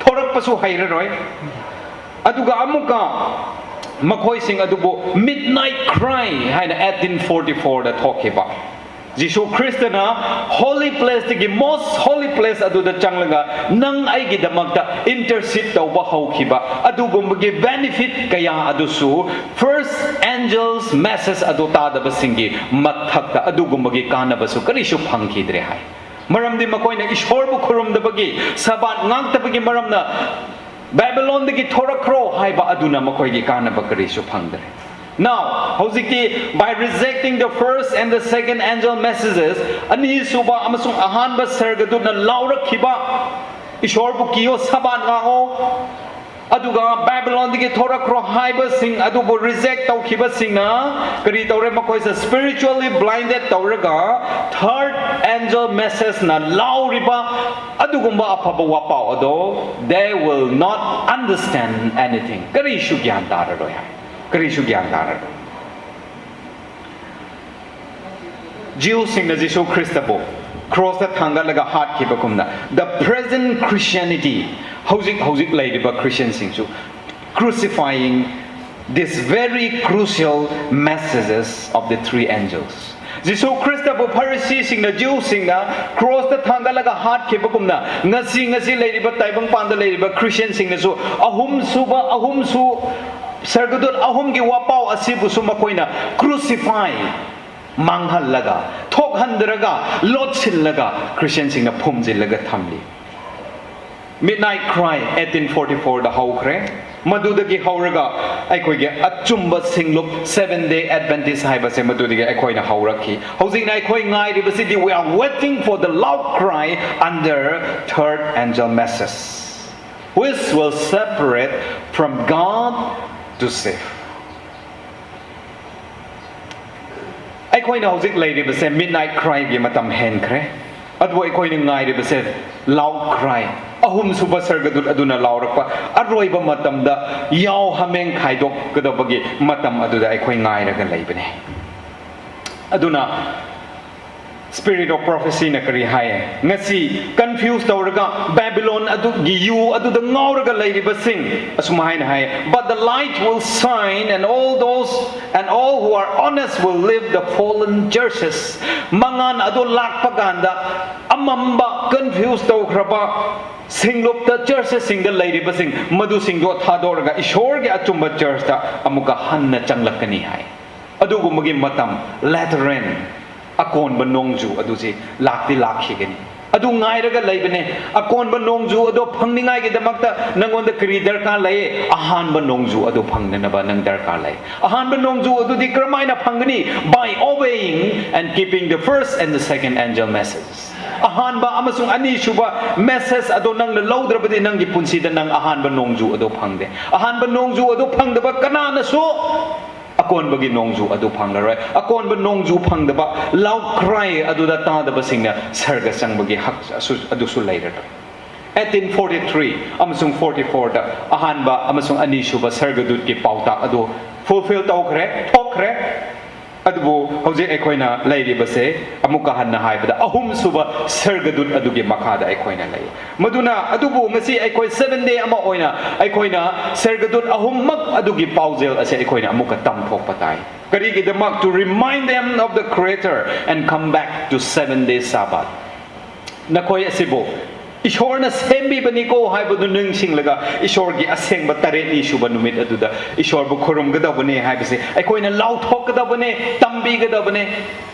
ꯊꯣꯔꯛꯄꯁꯨ ꯍꯩꯔꯔꯣꯏ꯫ ꯑꯗꯨꯒ ꯑꯃꯨꯛꯀ ꯃꯈꯣꯏꯁꯤꯡ ꯑꯗꯨꯕꯨ midnight cry ꯍꯥꯏꯅ eighteen forty fourꯗ ꯊꯣꯛꯈꯤꯕ, ꯖꯤꯁꯨ ꯈ꯭ꯔꯤꯁꯇꯅ holy placeꯇꯒꯤ most holy place ꯑꯗꯨꯗ ꯆꯪꯂꯒ ꯅꯪ ꯑꯩꯒꯤꯗꯃꯛꯇ intercede ꯇꯧꯕ ꯍꯧꯈꯤꯕ ꯑꯗꯨꯒꯨꯝꯕꯒꯤ benefit ꯀꯌꯥ ꯑꯗꯨꯁꯨ first angel's message ꯑꯗꯨ ꯇꯥꯗꯕꯁꯤꯡꯒꯤ ꯃꯊꯛꯇ ꯑꯗꯨꯒꯨꯝꯕꯒꯤ ꯀꯥꯟꯅꯕꯁꯨ ꯀꯔꯤꯁꯨ ꯐꯪꯈꯤꯗ꯭ꯔꯦ ꯍꯥꯏ꯫ ꯃꯔꯝꯗꯤ ꯃꯈꯣꯏꯅ ꯏꯁꯣꯔꯕꯨ ꯈꯨꯔꯨꯝꯗꯕꯒꯤ, ꯁꯕꯥꯠ ꯉꯥꯛꯇꯕꯒꯤ ꯃꯔꯝꯅ ꯕꯦꯕꯤꯂꯣꯟꯗꯒꯤ ꯊꯣꯔꯛꯈ꯭ꯔꯣ ꯍꯥꯏꯕ ꯑꯗꯨꯅ ꯃꯈꯣꯏꯒꯤ ꯀꯥꯟꯅꯕ ꯀꯔꯤꯁꯨ ꯐꯪꯗ꯭ꯔꯦ꯫ Now, ꯍꯧꯖꯤꯛꯇꯤ by rejecting the first and the second angel messages, ꯑꯅꯤꯁꯨꯕ ꯑꯃꯁꯨꯡ ꯑꯍꯥꯟꯕ ꯁꯔꯒꯗꯨꯅ ꯂꯥꯎꯔꯛꯈꯤꯕ, ꯏꯁꯣꯔꯕꯨ ꯀꯤꯌꯣ, ꯁꯕꯥꯠ ꯉꯥꯛꯑꯣ, ꯑꯗꯨꯒ ꯕꯦꯕꯤꯂꯣꯟꯗꯒꯤ ꯊꯣꯔꯛꯈ꯭ꯔꯣ ꯍꯥꯏꯕꯁꯤꯡ ꯑꯗꯨꯕꯨ reject ꯇꯧꯈꯤꯕꯁꯤꯡꯅ ꯀꯔꯤ ꯇꯧꯔꯦ? ꯃꯈꯣꯏꯁꯦ spiritually blinded ꯇꯧꯔꯒ third angel messageꯅ ꯂꯥꯎꯔꯤꯕ ꯑꯗꯨꯒꯨꯝꯕ ꯑꯐꯕ ꯋꯥꯄꯥꯎ ꯑꯗꯣ they will not understand anything. ꯀꯔꯤꯁꯨ ꯒ꯭ꯌꯥꯟ ꯇꯥꯔꯔꯣꯏ ꯍꯥꯏ꯫ ꯀꯔꯤꯁꯨ ꯒ꯭ꯌꯥꯟ ꯇꯥꯔꯔꯣꯏ꯫ ꯖꯤꯎꯁꯤꯡꯅ ꯖꯤꯁꯨ ꯈ꯭ꯔꯤꯁꯇꯕꯨ ꯀ꯭ꯔꯣꯁꯇ ꯊꯥꯡꯒꯠꯂꯒ ꯍꯥꯠꯈꯤꯕꯒꯨꯝꯅ, the present Christianity, ꯍꯧꯖꯤꯛ ꯍꯧꯖꯤꯛ ꯂꯩꯔꯤꯕ ꯈ꯭ꯔꯤꯁꯇꯤꯌꯟꯁꯤꯡꯁꯨ crucifying this very crucial messages of the three angels. ꯖꯤꯁꯨ ꯈ꯭ꯔꯤꯁꯇꯕꯨ ꯐꯔꯤꯁꯤꯁꯤꯡꯅ, ꯖꯤꯎꯁꯤꯡꯅ ꯀ꯭ꯔꯣꯁꯇ ꯊꯥꯡꯒꯠꯂꯒ ꯍꯥꯠꯈꯤꯕꯒꯨꯝꯅ, ꯉꯁꯤ ꯉꯁꯤ ꯂꯩꯔꯤꯕ ꯇꯥꯏꯕꯪꯄꯥꯟꯗ ꯂꯩꯔꯤꯕ ꯈ꯭ꯔꯤꯁꯇꯤꯌꯟꯁꯤꯡꯅꯁꯨ ꯑꯍꯨꯝꯁꯨꯕ, ꯑꯍꯨꯝꯁꯨ ꯁꯔꯒꯗꯨꯠ ꯑꯍꯨꯝꯒꯤ ꯋꯥꯄꯥꯎ ꯑꯁꯤꯕꯨꯁꯨ ꯃꯈꯣꯏꯅ crucify, ꯃꯥꯡꯍꯜꯂꯒ, ꯊꯣꯛꯍꯟꯗ꯭ꯔꯒ, ꯂꯣꯠꯁꯤꯜꯂꯒ ꯈ꯭ꯔꯤꯁꯇꯤꯌꯟꯁꯤꯡꯅ ꯐꯨꯝꯖꯤꯜꯂꯒ ꯊꯝꯂꯤ꯫ Midnight Cry eighteen forty fourꯗ ꯍꯧꯈ꯭ꯔꯦ꯫ ꯃꯗꯨꯗꯒꯤ ꯍꯧꯔꯒ ꯑꯩꯈꯣꯏꯒꯤ ꯑꯆꯨꯝꯕ ꯁꯤꯡꯂꯨꯞ Seventh Day Adventist ꯍꯥꯏꯕꯁꯦ ꯃꯗꯨꯗꯒꯤ ꯑꯩꯈꯣꯏꯅ ꯍꯧꯔꯛꯈꯤ꯫ ꯍꯧꯖꯤꯛꯅ ꯑꯩꯈꯣꯏ ꯉꯥꯏꯔꯤꯕꯁꯤꯗꯤ, we are waiting for the loud cry under third angel message, which will separate from God to save. ꯑꯩꯈꯣꯏꯅ ꯍꯧꯖꯤꯛ ꯂꯩꯔꯤꯕꯁꯦ midnight cryꯒꯤ ꯃꯇꯝ ꯍꯦꯟꯈ꯭ꯔꯦ꯫ ꯑꯗꯨꯕꯨ ꯑꯩꯈꯣꯏꯅ ꯉꯥꯏꯔꯤꯕꯁꯦ ꯂꯥꯎꯈ꯭ꯔꯥꯏ, ꯑꯍꯨꯝꯁꯨꯕ ꯁꯔꯒꯗꯨꯠ ꯑꯗꯨꯅ ꯂꯥꯎꯔꯛꯄ ꯑꯔꯣꯏꯕ ꯃꯇꯝꯗ ꯌꯥꯎ ꯍꯥꯃꯦꯡ ꯈꯥꯏꯗꯣꯛꯀꯗꯕꯒꯤ ꯃꯇꯝ ꯑꯗꯨꯗ ꯑꯩꯈꯣꯏ ꯉꯥꯏꯔꯒ ꯂꯩꯕꯅꯦ꯫ ꯑꯗꯨꯅ Spirit of Prophecyꯅ ꯀꯔꯤ ꯍꯥꯏꯌꯦ? ꯉꯁꯤ confuse ꯇꯧꯔꯒ ꯕꯦꯕꯤꯂꯣꯟ ꯑꯗꯨꯒꯤ ꯌꯨ ꯑꯗꯨꯗ ꯉꯥꯎꯔꯒ ꯂꯩꯔꯤꯕꯁꯤꯡ ꯑꯁꯨꯝ ꯍꯥꯏꯅ ꯍꯥꯏ, "But the light will shine, and all those and all who are honest will leave the fallen churches." ꯃꯉꯥꯜ ꯑꯗꯨ ꯂꯥꯛꯄ ꯀꯥꯟꯗ ꯑꯃꯝꯕ, confuse ꯇꯧꯈ꯭ꯔꯕ ꯁꯤꯡꯂꯨꯞꯇ, churchꯁꯁꯤꯡꯗ ꯂꯩꯔꯤꯕꯁꯤꯡ ꯃꯗꯨꯁꯤꯡꯗꯣ ꯊꯥꯗꯣꯛꯂꯒ ꯏꯁꯣꯔꯒꯤ ꯑꯆꯨꯝꯕ churchꯇ ꯑꯃꯨꯛꯀ ꯍꯟꯅ ꯆꯪꯂꯛꯀꯅꯤ ꯍꯥꯏ꯫ ꯑꯗꯨꯒꯨꯝꯕꯒꯤ ꯃꯇꯝ, latter rain, ꯑꯀꯣꯟꯕ ꯅꯣꯡꯖꯨ ꯑꯗꯨꯁꯤ ꯂꯥꯛꯇꯤ ꯂꯥꯛꯈꯤꯒꯅꯤ꯫ ꯑꯗꯨ ꯉꯥꯏꯔꯒ ꯂꯩꯕꯅꯦ꯫ ꯑꯀꯣꯟꯕ ꯅꯣꯡꯖꯨ ꯑꯗꯣ ꯐꯪꯅꯤꯡꯉꯥꯏꯒꯤꯗꯃꯛꯇ ꯅꯪꯉꯣꯟꯗ ꯀꯔꯤ ꯗꯔꯀꯥꯔ ꯂꯩ? ꯑꯍꯥꯟꯕ ꯅꯣꯡꯖꯨ ꯑꯗꯨ ꯐꯪꯅꯅꯕ ꯅꯪ ꯗꯔꯀꯥꯔ ꯂꯩ꯫ ꯑꯍꯥꯟꯕ ꯅꯣꯡꯖꯨ ꯑꯗꯨꯗꯤ ꯀꯔꯝꯍꯥꯏꯅ ꯐꯪꯒꯅꯤ? By obeying and keeping the first and the second angel messages. ꯑꯍꯥꯟꯕ ꯑꯃꯁꯨꯡ ꯑꯅꯤꯁꯨꯕ message ꯑꯗꯣ ꯅꯪꯅ ꯂꯧꯗ꯭ꯔꯕꯗꯤ ꯅꯪꯒꯤ ꯄꯨꯟꯁꯤꯗ ꯅꯪ ꯑꯍꯥꯟꯕ ꯅꯣꯡꯖꯨ ꯑꯗꯨ ꯐꯪꯗꯦ꯫ ꯑꯍꯥꯟꯕ ꯅꯣꯡꯖꯨ ꯑꯗꯨ ꯐꯪꯗꯕ ꯀꯅꯥꯅꯁꯨ ꯑꯀꯣꯟꯕꯒꯤ ꯅꯣꯡꯖꯨ ꯑꯗꯨ ꯐꯪꯂꯔꯣꯏ꯫ ꯑꯀꯣꯟꯕ ꯅꯣꯡꯖꯨ ꯐꯪꯗꯕ ꯂꯥꯎꯈ꯭ꯔꯥꯏ ꯑꯗꯨꯗ ꯇꯥꯗꯕꯁꯤꯡꯅ ꯁꯔꯒ ꯆꯪꯕꯒꯤ ꯍꯛ ꯑꯁꯨ-, ꯑꯗꯨꯁꯨ ꯂꯩꯔꯔꯣꯏ꯫ Eighteen forty three ꯑꯃꯁꯨꯡ forty fourꯗ ꯑꯍꯥꯟꯕ ꯑꯃꯁꯨꯡ ꯑꯅꯤꯁꯨꯕ ꯁꯔꯒꯗꯨꯠꯀꯤ ꯄꯥꯎꯇꯥꯛ ꯑꯗꯨ fulfill ꯇꯧꯈ꯭ꯔꯦ, ꯊꯣꯛꯈ꯭ꯔꯦ꯫ ꯑꯗꯨꯕꯨ ꯍꯧꯖꯤꯛ ꯑꯩꯈꯣꯏꯅ ꯂꯩꯔꯤꯕꯁꯦ, ꯑꯃꯨꯛꯀ ꯍꯟꯅ ꯍꯥꯏꯕꯗ, ꯑꯍꯨꯝꯁꯨꯕ ꯁꯔꯒꯗꯨꯠ ꯑꯗꯨꯒꯤ ꯃꯈꯥꯗ ꯑꯩꯈꯣꯏꯅ ꯂꯩ꯫ ꯃꯗꯨꯅ, ꯑꯗꯨꯕꯨ ꯉꯁꯤ ꯑꯩꯈꯣꯏ seven day ꯑꯃ ꯑꯣꯏꯅ ꯑꯩꯈꯣꯏꯅ ꯁꯔꯒꯗꯨꯠ ꯑꯍꯨꯝꯃꯛ ꯑꯗꯨꯒꯤ ꯄꯥꯎꯖꯦꯜ ꯑꯁꯦ ꯑꯩꯈꯣꯏꯅ ꯑꯃꯨꯛꯀ ꯇꯝꯊꯣꯛꯄ ꯇꯥꯏ꯫ ꯀꯔꯤꯒꯤꯗꯃꯛ? To remind them of the Creator and come back to seven day Sabbath. ꯅꯈꯣꯏ ꯑꯁꯤꯕꯨ ꯏꯁꯣꯔꯅ ꯁꯦꯝꯕꯤꯕꯅꯤꯀꯣ ꯍꯥꯏꯕꯗꯨ ꯅꯤꯡꯁꯤꯡꯂꯒ, ꯏꯁꯣꯔꯒꯤ ꯑꯁꯦꯡꯕ ꯇꯔꯦꯠꯅꯤ ꯁꯨꯕ ꯅꯨꯃꯤꯠ ꯑꯗꯨꯗ ꯏꯁꯣꯔꯕꯨ ꯈꯨꯔꯨꯝꯒꯗꯕꯅꯦ ꯍꯥꯏꯕꯁꯦ ꯑꯩꯈꯣꯏꯅ ꯂꯥꯎꯊꯣꯛꯀꯗꯕꯅꯦ, ꯇꯝꯕꯤꯒꯗꯕꯅꯦ꯫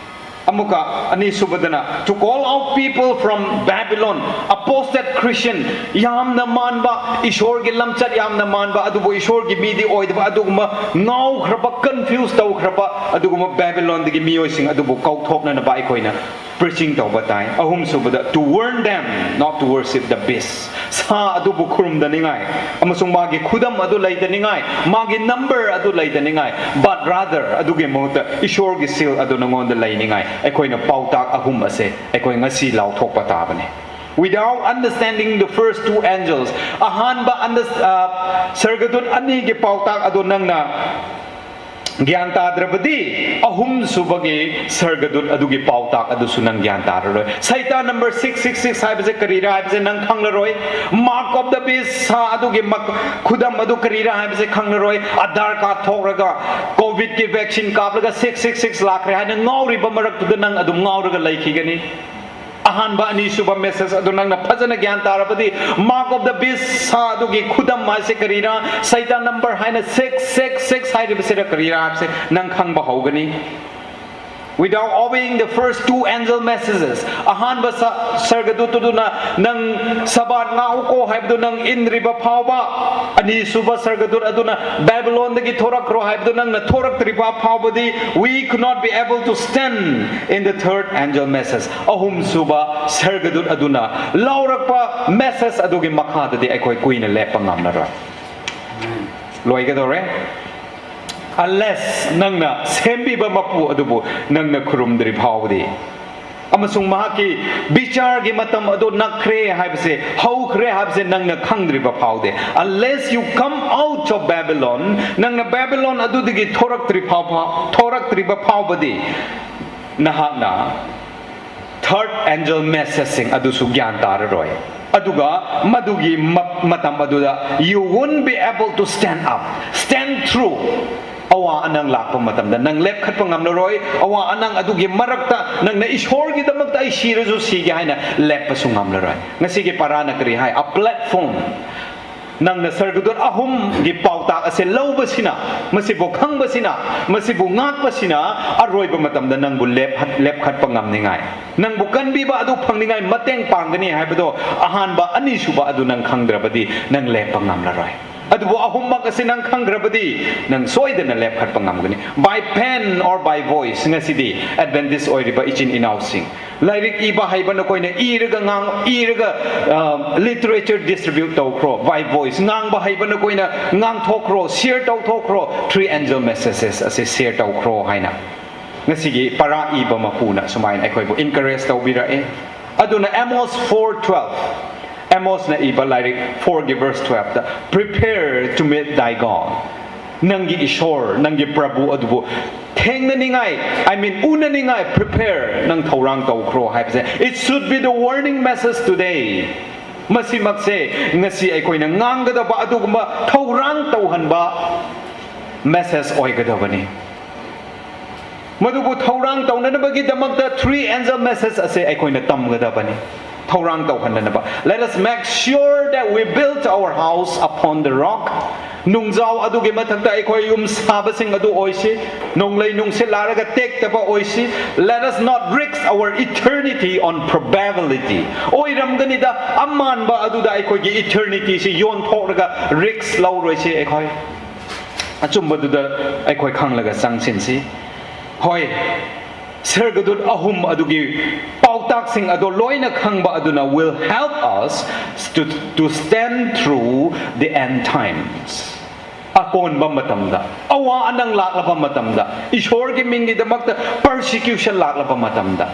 ꯑꯃꯨꯛꯀ ꯑꯅꯤꯁꯨꯕꯗꯅ, to call out people from Babylon, apostate Christian, ꯌꯥꯝꯅ ꯃꯥꯟꯕ, ꯏꯁꯣꯔꯒꯤ ꯂꯝꯆꯠ ꯌꯥꯝꯅ ꯃꯥꯟꯕ, ꯑꯗꯨꯕꯨ ꯏꯁꯣꯔꯒꯤ ꯃꯤꯗꯤ ꯑꯣꯏꯗꯕ, ꯑꯗꯨꯒꯨꯝꯕ ꯉꯥꯎꯈ꯭ꯔꯕ, confuse ꯇꯧꯈ꯭ꯔꯕ, ꯑꯗꯨꯒꯨꯝꯕ ꯕꯦꯕꯤꯂꯣꯟꯗꯒꯤ ꯃꯤꯑꯣꯏꯁꯤꯡ ꯑꯗꯨꯕꯨ ꯀꯧꯊꯣꯛꯅꯅꯕ ꯑꯩꯈꯣꯏꯅ preaching ꯇꯧꯕ ꯇꯥꯏ꯫ ꯑꯍꯨꯝꯁꯨꯕꯗ, to warn them not to worship the beast. ꯁꯥ ꯑꯗꯨꯕꯨ ꯈꯨꯔꯨꯝꯗꯅꯤꯡꯉꯥꯏ ꯑꯃꯁꯨꯡ ꯃꯥꯒꯤ ꯈꯨꯗꯝ ꯑꯗꯨ ꯂꯩꯇꯅꯤꯡꯉꯥꯏ, ꯃꯥꯒꯤ number ꯑꯗꯨ ꯂꯩꯇꯅꯤꯡꯉꯥꯏ, but rather ꯑꯗꯨꯒꯤ ꯃꯍꯨꯠꯇ ꯏꯁꯣꯔꯒꯤ seal ꯑꯗꯨ ꯅꯉꯣꯟꯗ ꯂꯩꯅꯤꯡꯉꯥꯏ꯫ ꯑꯩꯈꯣꯏꯅ ꯄꯥꯎꯇꯥꯛ ꯑꯍꯨꯝ ꯑꯁꯦ ꯑꯩꯈꯣꯏ ꯉꯁꯤ ꯂꯥꯎꯊꯣꯛꯄ ꯇꯥꯕꯅꯤ꯫ Without understanding the first two angels, ꯑꯍꯥꯟꯕ under- ꯑ, ꯁꯔꯒꯗꯨꯠ ꯑꯅꯤꯒꯤ ꯄꯥꯎꯇꯥꯛ ꯑꯗꯨ ꯅꯪꯅ ꯒ꯭ꯌꯥꯟ ꯇꯥꯗ꯭ꯔꯕꯗꯤ, ꯑꯍꯨꯝꯁꯨꯕꯒꯤ ꯁꯔꯒꯗꯨꯠ ꯑꯗꯨꯒꯤ ꯄꯥꯎꯇꯥꯛ ꯑꯗꯨꯁꯨ ꯅꯪ ꯒ꯭ꯌꯥꯟ ꯇꯥꯔꯔꯣꯏ꯫ ꯁꯩꯇꯥ number six six six ꯍꯥꯏꯕꯁꯦ ꯀꯔꯤꯔꯥ ꯍꯥꯏꯕꯁꯦ ꯅꯪ ꯈꯪꯂꯔꯣꯏ꯫ Mark of the beast, ꯁꯥ ꯑꯗꯨꯒꯤ ꯃꯛ- ꯈꯨꯗꯝ ꯑꯗꯨ ꯀꯔꯤꯔꯥ ꯍꯥꯏꯕꯁꯦ ꯈꯪꯂꯔꯣꯏ꯫ ꯑꯙꯥꯔ ꯀꯥꯔꯗ ꯊꯣꯛꯂꯒ, ꯀꯣꯚꯤꯗꯀꯤ ꯚꯦꯛꯁꯤꯟ ꯀꯥꯞꯂꯒ six six six ꯂꯥꯛꯈ꯭ꯔꯦ ꯍꯥꯏꯅ ꯉꯥꯎꯔꯤꯕ ꯃꯔꯛꯇꯨꯗ ꯅꯪ ꯑꯗꯨꯝ ꯉꯥꯎꯔꯒ ꯂꯩꯈꯤꯒꯅꯤ꯫ ꯑꯍꯥꯟꯕ, ꯑꯅꯤꯁꯨꯕ message ꯑꯗꯨ ꯅꯪꯅ ꯐꯖꯅ ꯒ꯭ꯌꯥꯟ ꯇꯥꯔꯕꯗꯤ, Mark of the beast, ꯁꯥ ꯑꯗꯨꯒꯤ ꯈꯨꯗꯝ ꯍꯥꯏꯁꯦ ꯀꯔꯤꯔꯥ, ꯁꯩꯇꯥ number ꯍꯥꯏꯅ six six six ꯍꯥꯏꯔꯤꯕꯁꯤꯗ ꯀꯔꯤꯔꯥ ꯍꯥꯏꯕꯁꯦ ꯅꯪ ꯈꯪꯕ ꯍꯧꯒꯅꯤ꯫ Without obeying the first two angel messages, ꯑꯍꯥꯟꯕ ꯁ- ꯁꯔꯒꯗꯨꯠꯇꯨꯗꯨꯅ ꯅꯪ ꯁꯕꯥꯠ ꯉꯥꯛꯎꯀꯣ ꯍꯥꯏꯕꯗꯨ ꯅꯪ ꯏꯟꯗ꯭ꯔꯤꯕ ꯐꯥꯎꯕ, ꯑꯅꯤꯁꯨꯕ ꯁꯔꯒꯗꯨꯠ ꯑꯗꯨꯅ ꯕꯦꯕꯤꯂꯣꯟꯗꯒꯤ ꯊꯣꯔꯛꯈ꯭ꯔꯣ ꯍꯥꯏꯕꯗꯨ ꯅꯪꯅ ꯊꯣꯔꯛꯇ꯭ꯔꯤꯕ ꯐꯥꯎꯕꯗꯤ, we could not be able to stand in the third angel message. ꯑꯍꯨꯝꯁꯨꯕ ꯁꯔꯒꯗꯨꯠ ꯑꯗꯨꯅ ꯂꯧꯔꯛꯄ message ꯑꯗꯨꯒꯤ ꯃꯈꯥꯗꯗꯤ ꯑꯩꯈꯣꯏ ꯀꯨꯏꯅ ꯂꯦꯞꯄ ꯉꯝꯂꯔꯣꯏ꯫ ꯂꯣꯏꯒꯗꯧꯔꯦ꯫ Unless ꯅꯪꯅ ꯁꯦꯝꯕꯤꯕ ꯃꯄꯨ ꯑꯗꯨꯕꯨ ꯅꯪꯅ ꯈꯨꯔꯨꯝꯗ꯭ꯔꯤ ꯐꯥꯎꯕꯗꯤ, ꯑꯃꯁꯨꯡ ꯃꯍꯥꯛꯀꯤ ꯕꯤꯆꯥꯔꯒꯤ ꯃꯇꯝ ꯑꯗꯨ ꯅꯛꯈ꯭ꯔꯦ ꯍꯥꯏꯕꯁꯦ, ꯍꯧꯈ꯭ꯔꯦ ꯍꯥꯏꯕꯁꯦ ꯅꯪꯅ ꯈꯪꯗ꯭ꯔꯤꯕ ꯐꯥꯎꯗꯤ, unless you come out of Babylon, ꯅꯪꯅ ꯕꯦꯕꯤꯂꯣꯟ ꯑꯗꯨꯗꯒꯤ ꯊꯣꯔꯛꯇ꯭ꯔꯤ ꯐꯥꯎꯕ, ꯊꯣꯔꯛꯇ꯭ꯔꯤꯕ ꯐꯥꯎꯕꯗꯤ, ꯅꯍꯥꯛꯅ third angel messageꯁꯤꯡ ꯑꯗꯨꯁꯨ ꯒ꯭ꯌꯥꯟ ꯇꯥꯔꯔꯣꯏ꯫ ꯑꯗꯨꯒ ꯃꯗꯨꯒꯤ ꯃ- ꯃꯇꯝ ꯑꯗꯨꯗ you won't be able to stand up, stand through꯫ ꯑꯋꯥ ꯑꯅꯪ ꯂꯥꯛꯄ ꯃꯇꯝꯗ ꯅꯪ ꯂꯦꯞꯈꯠꯄ ꯉꯝꯂꯔꯣꯏ꯫ ꯑꯋꯥ ꯑꯅꯪ ꯑꯗꯨꯒꯤ ꯃꯔꯛꯇ ꯅꯪꯅ ꯏꯁꯣꯔꯒꯤꯗꯃꯛꯇ ꯑꯩ ꯁꯤꯔꯁꯨ ꯁꯤꯒꯦ ꯍꯥꯏꯅ ꯂꯦꯞꯄꯁꯨ ꯉꯝꯂꯔꯣꯏ꯫ ꯉꯁꯤꯒꯤ ꯄꯔꯥꯅ ꯀꯔꯤ ꯍꯥꯏ? A platform꯫ ꯅꯪꯅ ꯁꯔꯒꯗꯨꯠ ꯑꯍꯨꯝꯒꯤ ꯄꯥꯎꯇꯥꯛ ꯑꯁꯦ ꯂꯧꯕꯁꯤꯅ, ꯃꯁꯤꯕꯨ ꯈꯪꯕꯁꯤꯅ, ꯃꯁꯤꯕꯨ ꯉꯥꯛꯄꯁꯤꯅ ꯑꯔꯣꯏꯕ ꯃꯇꯝꯗ ꯅꯪꯕꯨ ꯂꯦꯞꯍꯠ- ꯂꯦꯞꯈꯠꯄ ꯉꯝꯅꯤꯡꯉꯥꯏ, ꯅꯪꯕꯨ ꯀꯟꯕꯤꯕ ꯑꯗꯨ ꯐꯪꯅꯤꯡꯉꯥꯏ ꯃꯇꯦꯡ ꯄꯥꯡꯒꯅꯤ ꯍꯥꯏꯕꯗꯣ, ꯑꯍꯥꯟꯕ, ꯑꯅꯤꯁꯨꯕ ꯑꯗꯨ ꯅꯪ ꯈꯪꯗ꯭ꯔꯕꯗꯤ ꯅꯪ ꯂꯦꯞꯄ ꯉꯝꯂꯔꯣꯏ꯫ ꯑꯗꯨꯕꯨ ꯑꯍꯨꯝꯃꯛ ꯑꯁꯤ ꯅꯪ ꯈꯪꯈ꯭ꯔꯕꯗꯤ, ꯅꯪ ꯁꯣꯏꯗꯅ ꯂꯦꯞꯈꯠꯄ ꯉꯝꯒꯅꯤ꯫ By pen or by voice, ꯉꯁꯤꯗꯤ Adventist ꯑꯣꯏꯔꯤꯕ ꯏꯆꯤꯟ ꯏꯅꯥꯎꯁꯤꯡ, ꯂꯥꯏꯔꯤꯛ ꯏꯕ ꯍꯩꯕ ꯅꯈꯣꯏꯅ ꯏꯔꯒ ꯉꯥꯡ-, ꯏꯔꯒ, ꯑ, literature distribute ꯇꯧꯈ꯭ꯔꯣ, by voice꯫ ꯉꯥꯡꯕ ꯍꯩꯕ ꯅꯈꯣꯏꯅ ꯉꯥꯡꯊꯣꯛꯈ꯭ꯔꯣ, share ꯇꯧꯊꯣꯛꯈ꯭ꯔꯣ, three angel messages ꯑꯁꯤ share ꯇꯧꯈ꯭ꯔꯣ ꯍꯥꯏꯅ꯫ ꯉꯁꯤꯒꯤ ꯄꯔꯥ ꯏꯕ ꯃꯄꯨꯅ ꯁꯨꯃꯥꯏꯅ ꯑꯩꯈꯣꯏꯕꯨ encourage ꯇꯧꯕꯤꯔꯛꯑꯦ꯫ ꯑꯗꯨꯅ Amos four twelve, ꯑꯦꯃꯣꯁꯅ ꯏꯕ ꯂꯥꯏꯔꯤꯛ fourꯒꯤ verse twelveꯇ, "Prepare to meet thy God." ꯅꯪꯒꯤ ꯏꯁꯣꯔ, ꯅꯪꯒꯤ ꯄ꯭ꯔꯚꯨ ꯑꯗꯨꯕꯨ ꯊꯦꯡꯅꯅꯤꯡꯉꯥꯏ, I mean, ꯎꯅꯅꯤꯡꯉꯥꯏ prepare, ꯅꯪ ꯊꯧꯔꯥꯡ ꯇꯧꯈ꯭ꯔꯣ ꯍꯥꯏꯕꯁꯦ, it should be the warning message today. ꯃꯁꯤꯃꯛꯁꯦ ꯉꯁꯤ ꯑꯩꯈꯣꯏꯅ ꯉꯥꯡꯒꯗꯕ ꯑꯗꯨꯒꯨꯝꯕ ꯊꯧꯔꯥꯡ ꯇꯧꯍꯟꯕ message ꯑꯣꯏꯒꯗꯕꯅꯤ꯫ ꯃꯗꯨꯕꯨ ꯊꯧꯔꯥꯡ ꯇꯧꯅꯅꯕꯒꯤꯗꯃꯛꯇ three angel message ꯑꯁꯦ ꯑꯩꯈꯣꯏꯅ ꯇꯝꯒꯗꯕꯅꯤ꯫ ꯊꯧꯔꯥꯡ ꯇꯧꯍꯟꯅꯅꯕ, let us make sure that we build our house upon the rock. ꯅꯨꯡꯖꯥꯎ ꯑꯗꯨꯒꯤ ꯃꯊꯛꯇ ꯑꯩꯈꯣꯏ ꯌꯨꯝ ꯁꯥꯕꯁꯤꯡ ꯑꯗꯨ ꯑꯣꯏꯁꯤ꯫ ꯅꯣꯡꯂꯩ ꯅꯨꯡꯁꯤꯠ ꯂꯥꯛꯂꯒ ꯇꯦꯛꯇꯕ ꯑꯣꯏꯁꯤ꯫ Let us not risk our eternity on probability. ꯑꯣꯏꯔꯝꯒꯅꯤꯗ, ꯑꯃꯥꯟꯕ ꯑꯗꯨꯗ ꯑꯩꯈꯣꯏꯒꯤ eternity ꯁꯤ ꯌꯣꯟꯊꯣꯛꯂꯒ risk ꯂꯧꯔꯣꯏꯁꯤ ꯑꯩꯈꯣꯏ꯫ ꯑꯆꯨꯝꯕꯗꯨꯗ ꯑꯩꯈꯣꯏ ꯈꯪꯂꯒ ꯆꯪꯁꯤꯟꯁꯤ꯫ ꯍꯣꯏ, ꯁꯔꯒꯗꯨꯠ ꯑꯍꯨꯝ ꯑꯗꯨꯒꯤ ꯄꯥꯎꯇꯥꯛꯁꯤꯡ ꯑꯗꯣ ꯂꯣꯏꯅ ꯈꯪꯕ ꯑꯗꯨꯅ will help us to, to stand through the end times. ꯑꯀꯣꯟꯕ ꯃꯇꯝꯗ, ꯑꯋꯥ ꯑꯅꯪ ꯂꯥꯛꯂꯕ ꯃꯇꯝꯗ, ꯏꯁꯣꯔꯒꯤ ꯃꯤꯡꯒꯤꯗꯃꯛꯇ persecution ꯂꯥꯛꯂꯕ ꯃꯇꯝꯗ,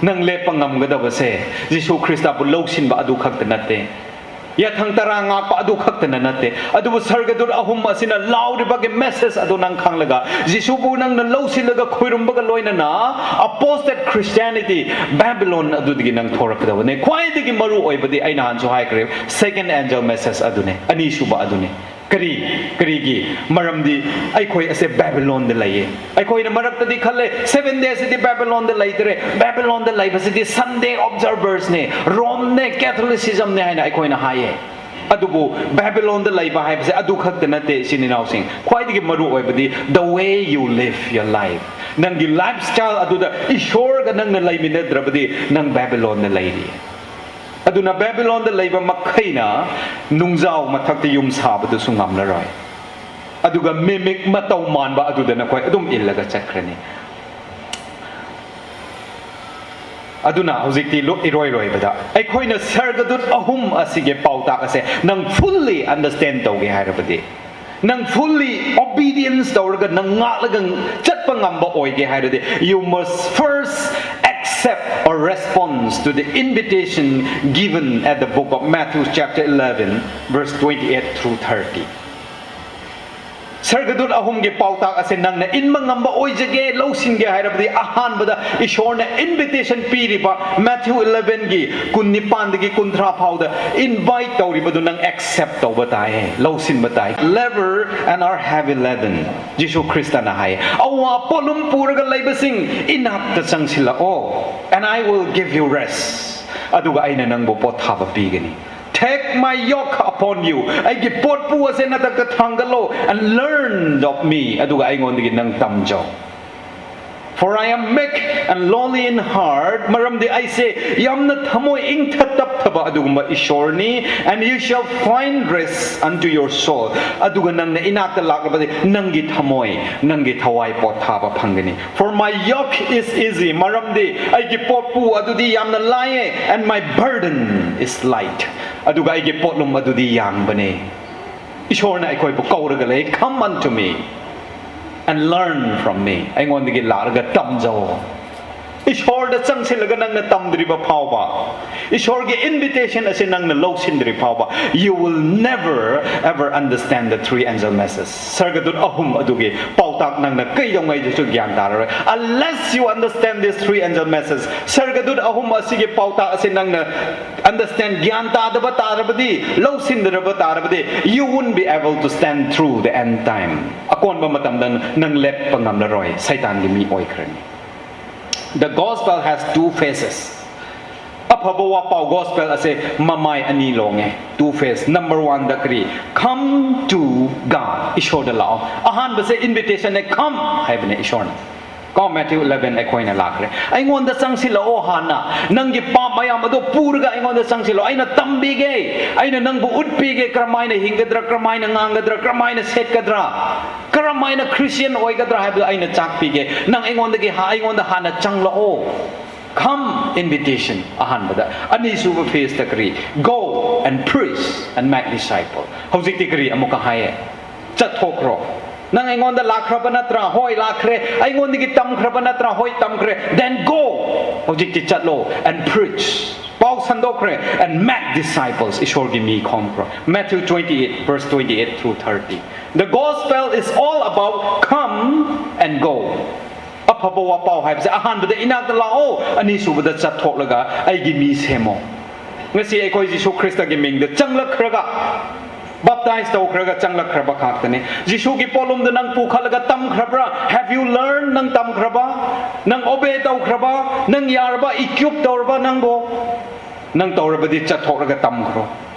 ꯅꯪ ꯂꯦꯞꯄ ꯉꯝꯒꯗꯕꯁꯦ ꯖꯤꯁꯨ ꯈ꯭ꯔꯤꯁꯇꯕꯨ ꯂꯧꯁꯤꯟꯕ ꯑꯗꯨ ꯈꯛꯇ ꯅꯠꯇꯦ, ꯌꯥꯊꯪ ꯇꯔꯥ ꯉꯥꯛꯄ ꯑꯗꯨ ꯈꯛꯇꯅ ꯅꯠꯇꯦ, ꯑꯗꯨꯕꯨ ꯁꯔꯒꯗꯨꯠ ꯑꯍꯨꯝ ꯑꯁꯤꯅ ꯂꯥꯎꯔꯤꯕꯒꯤ message ꯑꯗꯨ ꯅꯪ ꯈꯪꯂꯒ, ꯖꯤꯁꯨꯕꯨ ꯅꯪꯅ ꯂꯧꯁꯤꯜꯂꯒ ꯈꯣꯏꯔꯨꯝꯕꯒ ꯂꯣꯏꯅꯅ apostate Christianity, ꯕꯦꯕꯤꯂꯣꯟ ꯑꯗꯨꯗꯒꯤ ꯅꯪ ꯊꯣꯔꯛꯀꯗꯕꯅꯦ꯫ ꯈ꯭ꯋꯥꯏꯗꯒꯤ ꯃꯔꯨ ꯑꯣꯏꯕꯗꯤ ꯑꯩ ꯅꯍꯥꯟꯁꯨ ꯍꯥꯏꯈ꯭ꯔꯦ, second angel message ꯑꯗꯨꯅꯦ, ꯑꯅꯤꯁꯨꯕ ꯑꯗꯨꯅꯦ꯫ ꯀꯔꯤ? ꯀꯔꯤꯒꯤ? ꯃꯔꯝꯗꯤ ꯑꯩꯈꯣꯏ ꯑꯁꯦ ꯕꯦꯕꯤꯂꯣꯟꯗ ꯂꯩꯌꯦ꯫ ꯑꯩꯈꯣꯏꯅ ꯃꯔꯛꯇꯗꯤ ꯈꯜꯂꯦ, Seven Day ꯁꯤꯗꯤ ꯕꯦꯕꯤꯂꯣꯟꯗ ꯂꯩꯇ꯭ꯔꯦ, ꯕꯦꯕꯤꯂꯣꯟꯗ ꯂꯩꯕꯁꯤꯗꯤ Sunday observers ꯅꯦ, ꯔꯣꯝꯅꯦ, Catholicism ꯅꯦ ꯍꯥꯏꯅ ꯑꯩꯈꯣꯏꯅ ꯍꯥꯏꯌꯦ꯫ ꯑꯗꯨꯕꯨ ꯕꯦꯕꯤꯂꯣꯟꯗ ꯂꯩꯕ ꯍꯥꯏꯕꯁꯦ ꯑꯗꯨ ꯈꯛꯇ ꯅꯠꯇꯦ, ꯏꯆꯤꯟ ꯏꯅꯥꯎꯁꯤꯡ꯫ ꯈ꯭ꯋꯥꯏꯗꯒꯤ ꯃꯔꯨ ꯑꯣꯏꯕꯗꯤ the way you live your life. ꯅꯪꯒꯤ lifestyle ꯑꯗꯨꯗ ꯏꯁꯣꯔꯒ ꯅꯪꯅ ꯂꯩꯃꯤꯟꯅꯗ꯭ꯔꯕꯗꯤ ꯅꯪ ꯕꯦꯕꯤꯂꯣꯟꯗ ꯂꯩꯔꯤ꯫ ꯑꯗꯨꯅ ꯕꯦꯕꯤꯂꯣꯟꯗ ꯂꯩꯕ ꯃꯈꯩꯅ ꯅꯨꯡꯖꯥꯎ ꯃꯊꯛꯇ ꯌꯨꯝ ꯁꯥꯕꯗꯨꯁꯨ ꯉꯝꯂꯔꯣꯏ꯫ ꯑꯗꯨꯒ mimic, ꯃꯇꯧ ꯃꯥꯟꯕ ꯑꯗꯨꯗ ꯅꯈꯣꯏ ꯑꯗꯨꯝ ꯏꯜꯂꯒ ꯆꯠꯈ꯭ꯔꯅꯤ꯫ ꯑꯗꯨꯅ ꯍꯧꯖꯤꯛꯇꯤ ꯂꯣ-, ꯏꯔꯣꯏ ꯂꯣꯏꯕꯗ ꯑꯩꯈꯣꯏꯅ ꯁꯔꯒꯗꯨꯠ ꯑꯍꯨꯝ ꯑꯁꯤꯒꯤ ꯄꯥꯎꯇꯥꯛ ꯑꯁꯦ ꯅꯪ fully understand ꯇꯧꯒꯦ ꯍꯥꯏꯔꯕꯗꯤ, ꯅꯪ fully obedience ꯇꯧꯔꯒ ꯅꯪ ꯉꯥꯛꯂꯒ ꯆꯠꯄ ꯉꯝꯕ ꯑꯣꯏꯒꯦ ꯍꯥꯏꯔꯗꯤ, you must first accept or response to the invitation given at the book of Matthew chapter eleven, verse twenty-eight through thirty. ꯁꯔꯒꯗꯨꯠ ꯑꯍꯨꯝꯒꯤ ꯄꯥꯎꯇꯥꯛ ꯑꯁꯦ ꯅꯪꯅ ꯏꯟꯕ ꯉꯝꯕ ꯑꯣꯏꯖꯒꯦ, ꯂꯧꯁꯤꯟꯒꯦ ꯍꯥꯏꯔꯕꯗꯤ, ꯑꯍꯥꯟꯕꯗ ꯏꯁꯣꯔꯅ invitation ꯄꯤꯔꯤꯕ Matthew elevenꯒꯤ ꯀꯨꯟꯅꯤꯄꯥꯟꯗꯒꯤ ꯀꯨꯟꯊ꯭ꯔꯥ ꯐꯥꯎꯗ invite ꯇꯧꯔꯤꯕꯗꯨ ꯅꯪ accept ꯇꯧꯕ ꯇꯥꯏ, ꯂꯧꯁꯤꯟꯕ ꯇꯥꯏ꯫ Labour and are heavy laden, ꯖꯤꯁꯨ ꯈ꯭ꯔꯤꯁꯇꯅ ꯍꯥꯏ, ꯑꯋꯥ ꯄꯣꯠꯂꯨꯝ ꯄꯨꯔꯒ ꯂꯩꯕꯁꯤꯡ, ꯏꯅꯥꯛꯇ ꯆꯪꯁꯤꯜꯂꯛꯑꯣ, and I will give you rest, ꯑꯗꯨꯒ ꯑꯩꯅ ꯅꯪꯕꯨ ꯄꯣꯊꯥꯕ ꯄꯤꯒꯅꯤ꯫ Take my yoke upon you, ꯑꯩꯒꯤ ꯄꯣꯠꯄꯨ ꯑꯁꯦ ꯅꯊꯛꯇ ꯊꯥꯡꯒꯠꯂꯣ, and learn of me, ꯑꯗꯨꯒ ꯑꯩꯉꯣꯟꯗꯒꯤ ꯅꯪ ꯇꯝꯖꯧ꯫ For I am meek and lowly in heart, ꯃꯔꯝꯗꯤ ꯑꯩꯁꯦ ꯌꯥꯝꯅ ꯊꯃꯣꯏ ꯏꯪꯊ ꯇꯞꯊꯕ ꯑꯗꯨꯒꯨꯝꯕ ꯏꯁꯣꯔꯅꯤ, and you shall find rest unto your soul, ꯑꯗꯨꯒ ꯅꯪꯅ ꯏꯅꯥꯛꯇ ꯂꯥꯛꯂꯕꯗꯤ ꯅꯪꯒꯤ ꯊꯃꯣꯏ, ꯅꯪꯒꯤ ꯊꯋꯥꯏ ꯄꯣꯊꯥꯕ ꯐꯪꯒꯅꯤ꯫ For my yoke is easy, ꯃꯔꯝꯗꯤ ꯑꯩꯒꯤ ꯄꯣꯠꯄꯨ ꯑꯗꯨꯗꯤ ꯌꯥꯝꯅ ꯂꯥꯏꯌꯦ, and my burden is light, ꯑꯗꯨꯒ ꯑꯩꯒꯤ ꯄꯣꯠꯂꯨꯝ ꯑꯗꯨꯗꯤ ꯌꯥꯡꯕꯅꯦ꯫ ꯏꯁꯣꯔꯅ ꯑꯩꯈꯣꯏꯕꯨ ꯀꯧꯔꯒ ꯂꯩ, "Come unto me and learn from me", ꯑꯩꯉꯣꯟꯗꯒꯤ ꯂꯥꯛꯂꯒ ꯇꯝꯖꯧ꯫ ꯏꯁꯣꯔꯗ ꯆꯪꯁꯤꯜꯂꯒ ꯅꯪꯅ ꯇꯝꯗ꯭ꯔꯤꯕ ꯐꯥꯎꯕ, ꯏꯁꯣꯔꯒꯤ invitation ꯑꯁꯤ ꯅꯪꯅ ꯂꯧꯁꯤꯟꯗ꯭ꯔꯤ ꯐꯥꯎꯕ, you will never ever understand the three angel message. ꯁꯔꯒꯗꯨꯠ ꯑꯍꯨꯝ ꯑꯗꯨꯒꯤ ꯄꯥꯎꯇꯥꯛ ꯅꯪꯅ ꯀꯩꯗꯧꯉꯩꯗꯁꯨ ꯒ꯭ꯌꯥꯟ ꯇꯥꯔꯔꯣꯏ, unless you understand these three angel message. ꯁꯔꯒꯗꯨꯠ ꯑꯍꯨꯝ ꯑꯁꯤꯒꯤ ꯄꯥꯎꯇꯥꯛ ꯑꯁꯤ ꯅꯪꯅ understand, ꯒ꯭ꯌꯥꯟ ꯇꯥꯗꯕ ꯇꯥꯔꯕꯗꯤ, ꯂꯧꯁꯤꯟꯗ꯭ꯔꯕ ꯇꯥꯔꯕꯗꯤ, you won't be able to stand through the end time. ꯑꯀꯣꯟꯕ ꯃꯇꯝꯗ ꯅꯪ ꯂꯦꯞꯄ ꯉꯝꯂꯔꯣꯏ, ꯁꯩꯇꯥꯟꯒꯤ ꯃꯤ ꯑꯣꯏꯈ꯭ꯔꯅꯤ꯫ The gospel has two faces. ꯑꯐꯕ ꯋꯥꯄꯥꯎ gospel ꯑꯁꯦ ꯃꯃꯥꯏ ꯑꯅꯤ ꯂꯣꯡꯉꯦ, two face. Number one ꯗ ꯀꯔꯤ? Come to God, ꯏꯁꯣꯔꯗ ꯂꯥꯛꯑꯣ꯫ ꯑꯍꯥꯟꯕꯁꯦ invitation ꯅꯦ, come ꯍꯥꯏꯕꯅꯦ ꯏꯁꯣꯔꯅ꯫ ꯀꯣ, Matthew eleven ꯑꯩꯈꯣꯏꯅ ꯂꯥꯛꯈ꯭ꯔꯦ꯫ "ꯑꯩꯉꯣꯟꯗ ꯆꯪꯁꯤꯜꯂꯛꯑꯣ ꯍꯥꯟꯅ, ꯅꯪꯒꯤ ꯄꯥꯞ ꯃꯌꯥꯝ ꯑꯗꯣ ꯄꯨꯔꯒ ꯑꯩꯉꯣꯟꯗ ꯆꯪꯁꯤꯜꯂꯣ, ꯑꯩꯅ ꯇꯝꯕꯤꯒꯦ, ꯑꯩꯅ ꯅꯪꯕꯨ ꯎꯠꯄꯤꯒꯦ, ꯀꯔꯝꯍꯥꯏꯅ ꯍꯤꯡꯒꯗ꯭ꯔꯥ, ꯀꯔꯝꯍꯥꯏꯅ ꯉꯥꯡꯒꯗ꯭ꯔꯥ, ꯀꯔꯝꯍꯥꯏꯅ ꯁꯦꯠꯀꯗ꯭ꯔꯥ, ꯀꯔꯝꯍꯥꯏꯅ Christian ꯑꯣꯏꯒꯗ꯭ꯔꯥ ꯍꯥꯏꯕꯗꯨ ꯑꯩꯅ ꯇꯥꯛꯄꯤꯒꯦ, ꯅꯪ ꯑꯩꯉꯣꯟꯗꯒꯤ ꯍꯥ-, ꯑꯩꯉꯣꯟꯗ ꯍꯥꯟꯅ ꯆꯪꯂꯛꯑꯣ"꯫ Come, invitation ꯑꯍꯥꯟꯕꯗ꯫ ꯑꯅꯤꯁꯨꯕ phase ꯇ ꯀꯔꯤ? Go and preach and make disciple꯫ ꯍꯧꯖꯤꯛꯇꯤ ꯀꯔꯤ ꯑꯃꯨꯛꯀ ꯍꯥꯏꯌꯦ? ꯆꯠꯊꯣꯛꯈ꯭ꯔꯣ꯫ ꯅꯪ ꯑꯩꯉꯣꯟꯗ ꯂꯥꯛꯈ꯭ꯔꯕ ꯅꯠꯇ꯭ꯔꯥ? ꯍꯣꯏ, ꯂꯥꯛꯈ꯭ꯔꯦ꯫ ꯑꯩꯉꯣꯟꯗꯒꯤ ꯇꯝꯈ꯭ꯔꯕ ꯅꯠꯇ꯭ꯔꯥ? ꯍꯣꯏ, ꯇꯝꯈ꯭ꯔꯦ꯫ Then go. ꯍꯧꯖꯤꯛꯇꯤ ꯆꯠꯂꯣ and preach. ꯄꯥꯎ ꯁꯟꯗꯣꯛꯈ꯭ꯔꯦ꯫ And make disciples. ꯏꯁꯣꯔꯒꯤ ꯃꯤ ꯈꯣꯝꯈ꯭ꯔꯣ꯫ Matthew twenty-eight, verse twenty-eight through thirty. The gospel is all about come and go. ꯑꯐꯕ ꯋꯥꯄꯥꯎ ꯍꯥꯏꯕꯁꯦ ꯑꯍꯥꯟꯕꯗ ꯏꯅꯥꯛꯇ ꯂꯥꯛꯑꯣ, ꯑꯅꯤꯁꯨꯕꯗ ꯆꯠꯊꯣꯛꯂꯒ ꯑꯩꯒꯤ ꯃꯤ ꯁꯦꯝꯃꯣ꯫ ꯉꯁꯤ ꯑꯩꯈꯣꯏ ꯖꯤꯁꯨ ꯈ꯭ꯔꯤꯁꯇꯒꯤ ꯃꯤꯡꯗ ꯆꯪꯂꯛꯈ꯭ꯔꯒ, ꯕꯥꯞꯇꯥꯏꯖ ꯇꯧꯈ꯭ꯔꯒ ꯆꯪꯂꯛꯈ꯭ꯔꯕ ꯉꯥꯛꯇꯅꯦ꯫ ꯖꯤꯁꯨꯒꯤ ꯄꯣꯠꯂꯨꯝꯗꯨ ꯅꯪ ꯄꯨꯈꯠꯂꯒ ꯇꯝꯈ꯭ꯔꯕ꯭ꯔꯥ? Have you learned? ꯅꯪ ꯇꯝꯈ꯭ꯔꯕ? ꯅꯪ obey ꯇꯧꯈ꯭ꯔꯕ? ꯅꯪ ꯌꯥꯔꯕ? Equip ꯇꯧꯔꯕ ꯅꯪꯕꯨ? ꯅꯪ ꯇꯧꯔꯕꯗꯤ ꯆꯠꯊꯣꯛꯂꯒ ꯇꯝꯈ꯭ꯔꯣ꯫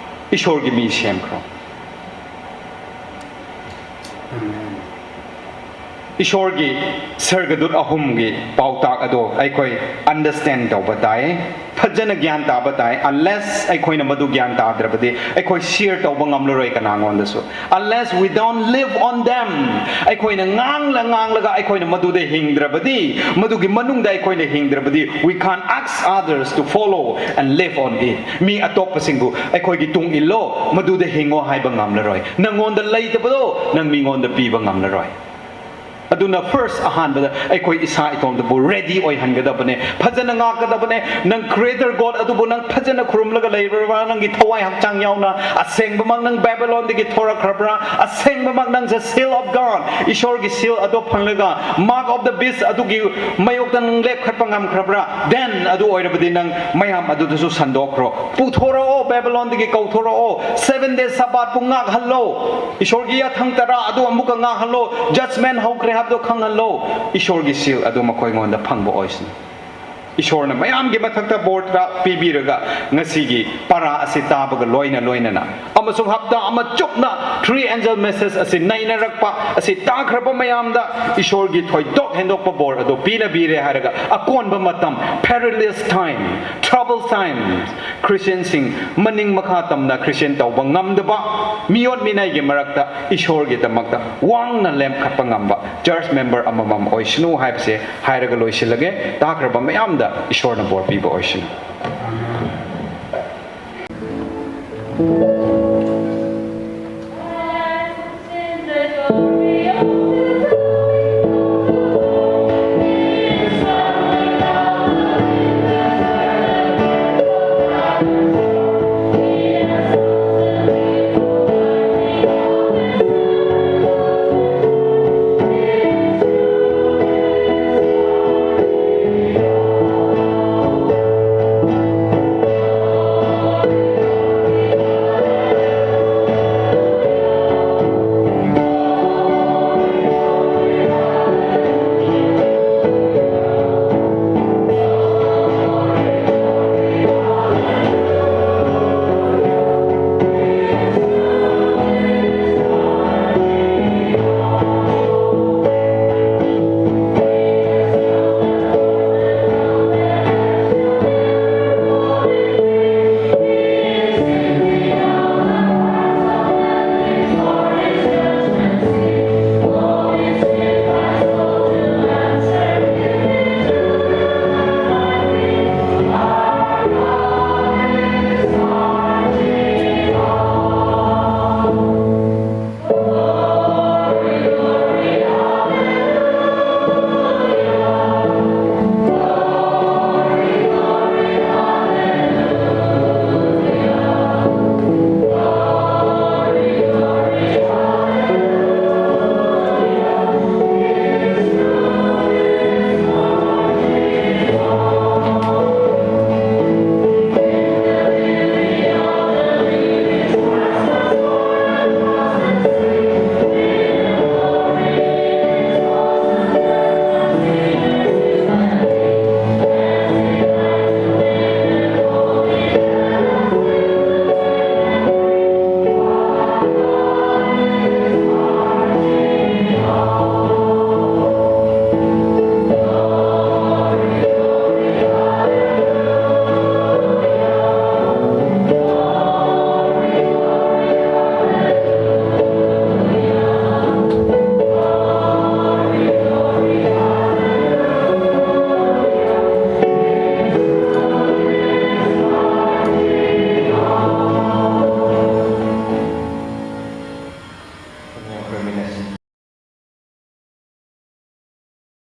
ꯏꯁꯣꯔꯒꯤ ꯃꯤ ꯁꯦꯝꯈ꯭ꯔꯣ꯫ ꯏꯁꯣꯔꯒꯤ ꯁꯔꯒꯗꯨꯠ ꯑꯍꯨꯝꯒꯤ ꯄꯥꯎꯇꯥꯛ ꯑꯗꯣ ꯑꯩꯈꯣꯏ understand ꯇꯧꯕ ꯇꯥꯏ, ꯐꯖꯅ ꯒ꯭ꯌꯥꯟ ꯇꯥꯕ ꯇꯥꯏ꯫ Unless ꯑꯩꯈꯣꯏꯅ ꯃꯗꯨ ꯒ꯭ꯌꯥꯟ ꯇꯥꯗ꯭ꯔꯕꯗꯤ ꯑꯩꯈꯣꯏ share ꯇꯧꯕ ꯉꯝꯂꯔꯣꯏ ꯀꯅꯥꯉꯣꯟꯗꯁꯨ꯫ Unless we don't live on them, ꯑꯩꯈꯣꯏꯅ ꯉꯥꯡꯂ ꯉꯥꯡꯂꯒ ꯑꯩꯈꯣꯏꯅ ꯃꯗꯨꯗ ꯍꯤꯡꯗ꯭ꯔꯕꯗꯤ, ꯃꯗꯨꯒꯤ ꯃꯅꯨꯡꯗ ꯑꯩꯈꯣꯏꯅ ꯍꯤꯡꯗ꯭ꯔꯕꯗꯤ, we can't ask others to follow and live on it. ꯃꯤ ꯑꯇꯣꯞꯄꯁꯤꯡꯕꯨ ꯑꯩꯈꯣꯏꯒꯤ ꯇꯨꯡ ꯏꯜꯂꯣ, ꯃꯗꯨꯗ ꯍꯤꯡꯉꯣ ꯍꯥꯏꯕ ꯉꯝꯂꯔꯣꯏ꯫ ꯅꯪꯉꯣꯟꯗ ꯂꯩꯇꯕꯗꯣ ꯅꯪ ꯃꯤꯉꯣꯟꯗ ꯄꯤꯕ ꯉꯝꯂꯔꯣꯏ꯫ ꯑꯗꯨꯅ first ꯑꯍꯥꯟꯕꯗ ꯑꯩꯈꯣꯏ ꯏꯁꯥ ꯏꯇꯣꯝꯇꯕꯨ ready ꯑꯣꯏꯍꯟꯒꯗꯕꯅꯦ, ꯐꯖꯅ ꯉꯥꯛꯀꯗꯕꯅꯦ꯫ ꯅꯪ Creator God ꯑꯗꯨꯕꯨ ꯅꯪ ꯐꯖꯅ ꯈꯨꯔꯨꯝꯂꯒ ꯂꯩꯔꯕ꯭ꯔꯥ? ꯅꯪꯒꯤ ꯊꯋꯥꯏ ꯍꯛꯆꯥꯡ ꯌꯥꯎꯅ ꯑꯁꯦꯡꯕꯃꯛ ꯅꯪ ꯕꯦꯕꯤꯂꯣꯟꯗꯒꯤ ꯊꯣꯔꯛꯈ꯭ꯔꯕ꯭ꯔꯥ? ꯑꯁꯦꯡꯕꯃꯛ ꯅꯪꯁꯦ seal of God, ꯏꯁꯣꯔꯒꯤ seal ꯑꯗꯣ ꯐꯪꯂꯒ mark of the beast ꯑꯗꯨꯒꯤ ꯃꯥꯌꯣꯛꯇ ꯅꯪ ꯂꯦꯞꯈꯠꯄ ꯉꯝꯈ꯭ꯔꯕ꯭ꯔꯥ? Then ꯑꯗꯨ ꯑꯣꯏꯔꯕꯗꯤ ꯅꯪ ꯃꯌꯥꯝ ꯑꯗꯨꯗꯁꯨ ꯁꯟꯗꯣꯛꯈ꯭ꯔꯣ, ꯄꯨꯊꯣꯔꯛꯑꯣ, ꯕꯦꯕꯤꯂꯣꯟꯗꯒꯤ ꯀꯧꯊꯣꯔꯛꯑꯣ, seven day Sabbath ꯄꯨ ꯉꯥꯛꯍꯜꯂꯣ, ꯏꯁꯣꯔꯒꯤ ꯌꯥꯊꯪ ꯇꯔꯥ ꯑꯗꯨ ꯑꯃꯨꯛꯀ ꯉꯥꯛꯍꯜꯂꯣ, judgment ꯍꯧꯈ꯭ꯔꯦ ꯍꯥꯏꯕꯗꯣ ꯈꯪꯍꯜꯂꯣ꯫ ꯏꯁꯣꯔꯒꯤ seal ꯑꯗꯨ ꯃꯈꯣꯏꯉꯣꯟꯗ ꯐꯪꯕ ꯑꯣꯏꯁꯅꯨ꯫ ꯏꯁꯣꯔꯅ ꯃꯌꯥꯝꯒꯤ ꯃꯊꯛꯇ ꯕꯣꯔ ꯇꯔꯥ ꯄꯤꯕꯤꯔꯒ ꯉꯁꯤꯒꯤ ꯄꯔꯥ ꯑꯁꯤ ꯇꯥꯕꯒ ꯂꯣꯏꯅ ꯂꯣꯏꯅꯅ ꯑꯃꯁꯨꯡ ꯍꯞꯇꯥ ꯑꯃ ꯆꯨꯞꯅ three angel message ꯑꯁꯤ ꯅꯩꯅꯔꯛꯄ ꯑꯁꯤ ꯇꯥꯈ꯭ꯔꯕ ꯃꯌꯥꯝꯗ ꯏꯁꯣꯔꯒꯤ ꯊꯣꯏꯗꯣꯛ ꯍꯦꯟꯗꯣꯛꯄ ꯕꯣꯔ ꯑꯗꯨ ꯄꯤꯅꯕꯤꯔꯦ ꯍꯥꯏꯔꯒ ꯑꯀꯣꯟꯕ ꯃꯇꯝ, perilous time, trouble times, ꯈ꯭ꯔꯤꯁꯇꯤꯌꯟꯁꯤꯡ ꯃꯅꯤꯡ ꯃꯈꯥ ꯇꯝꯅ ꯈ꯭ꯔꯤꯁꯇꯤꯌꯟ ꯇꯧꯕ ꯉꯝꯗꯕ ꯃꯤꯑꯣꯠ ꯃꯤꯅꯩꯒꯤ ꯃꯔꯛꯇ ꯏꯁꯣꯔꯒꯤꯗꯃꯛꯇ ꯋꯥꯡꯅ ꯂꯦꯞꯈꯠꯄ ꯉꯝꯕ church member ꯑꯃꯃꯝ ꯑꯣꯏꯁꯅꯨ ꯍꯥꯏꯕꯁꯦ ꯍꯥꯏꯔꯒ ꯂꯣꯏꯁꯤꯜꯂꯒꯦ꯫ ꯇꯥꯈ꯭ꯔꯕ ꯃꯌꯥꯝꯗ ꯏꯁꯣꯔꯅ ꯕꯣꯔ ꯄꯤꯕ ꯑꯣꯏꯁꯅꯨ꯫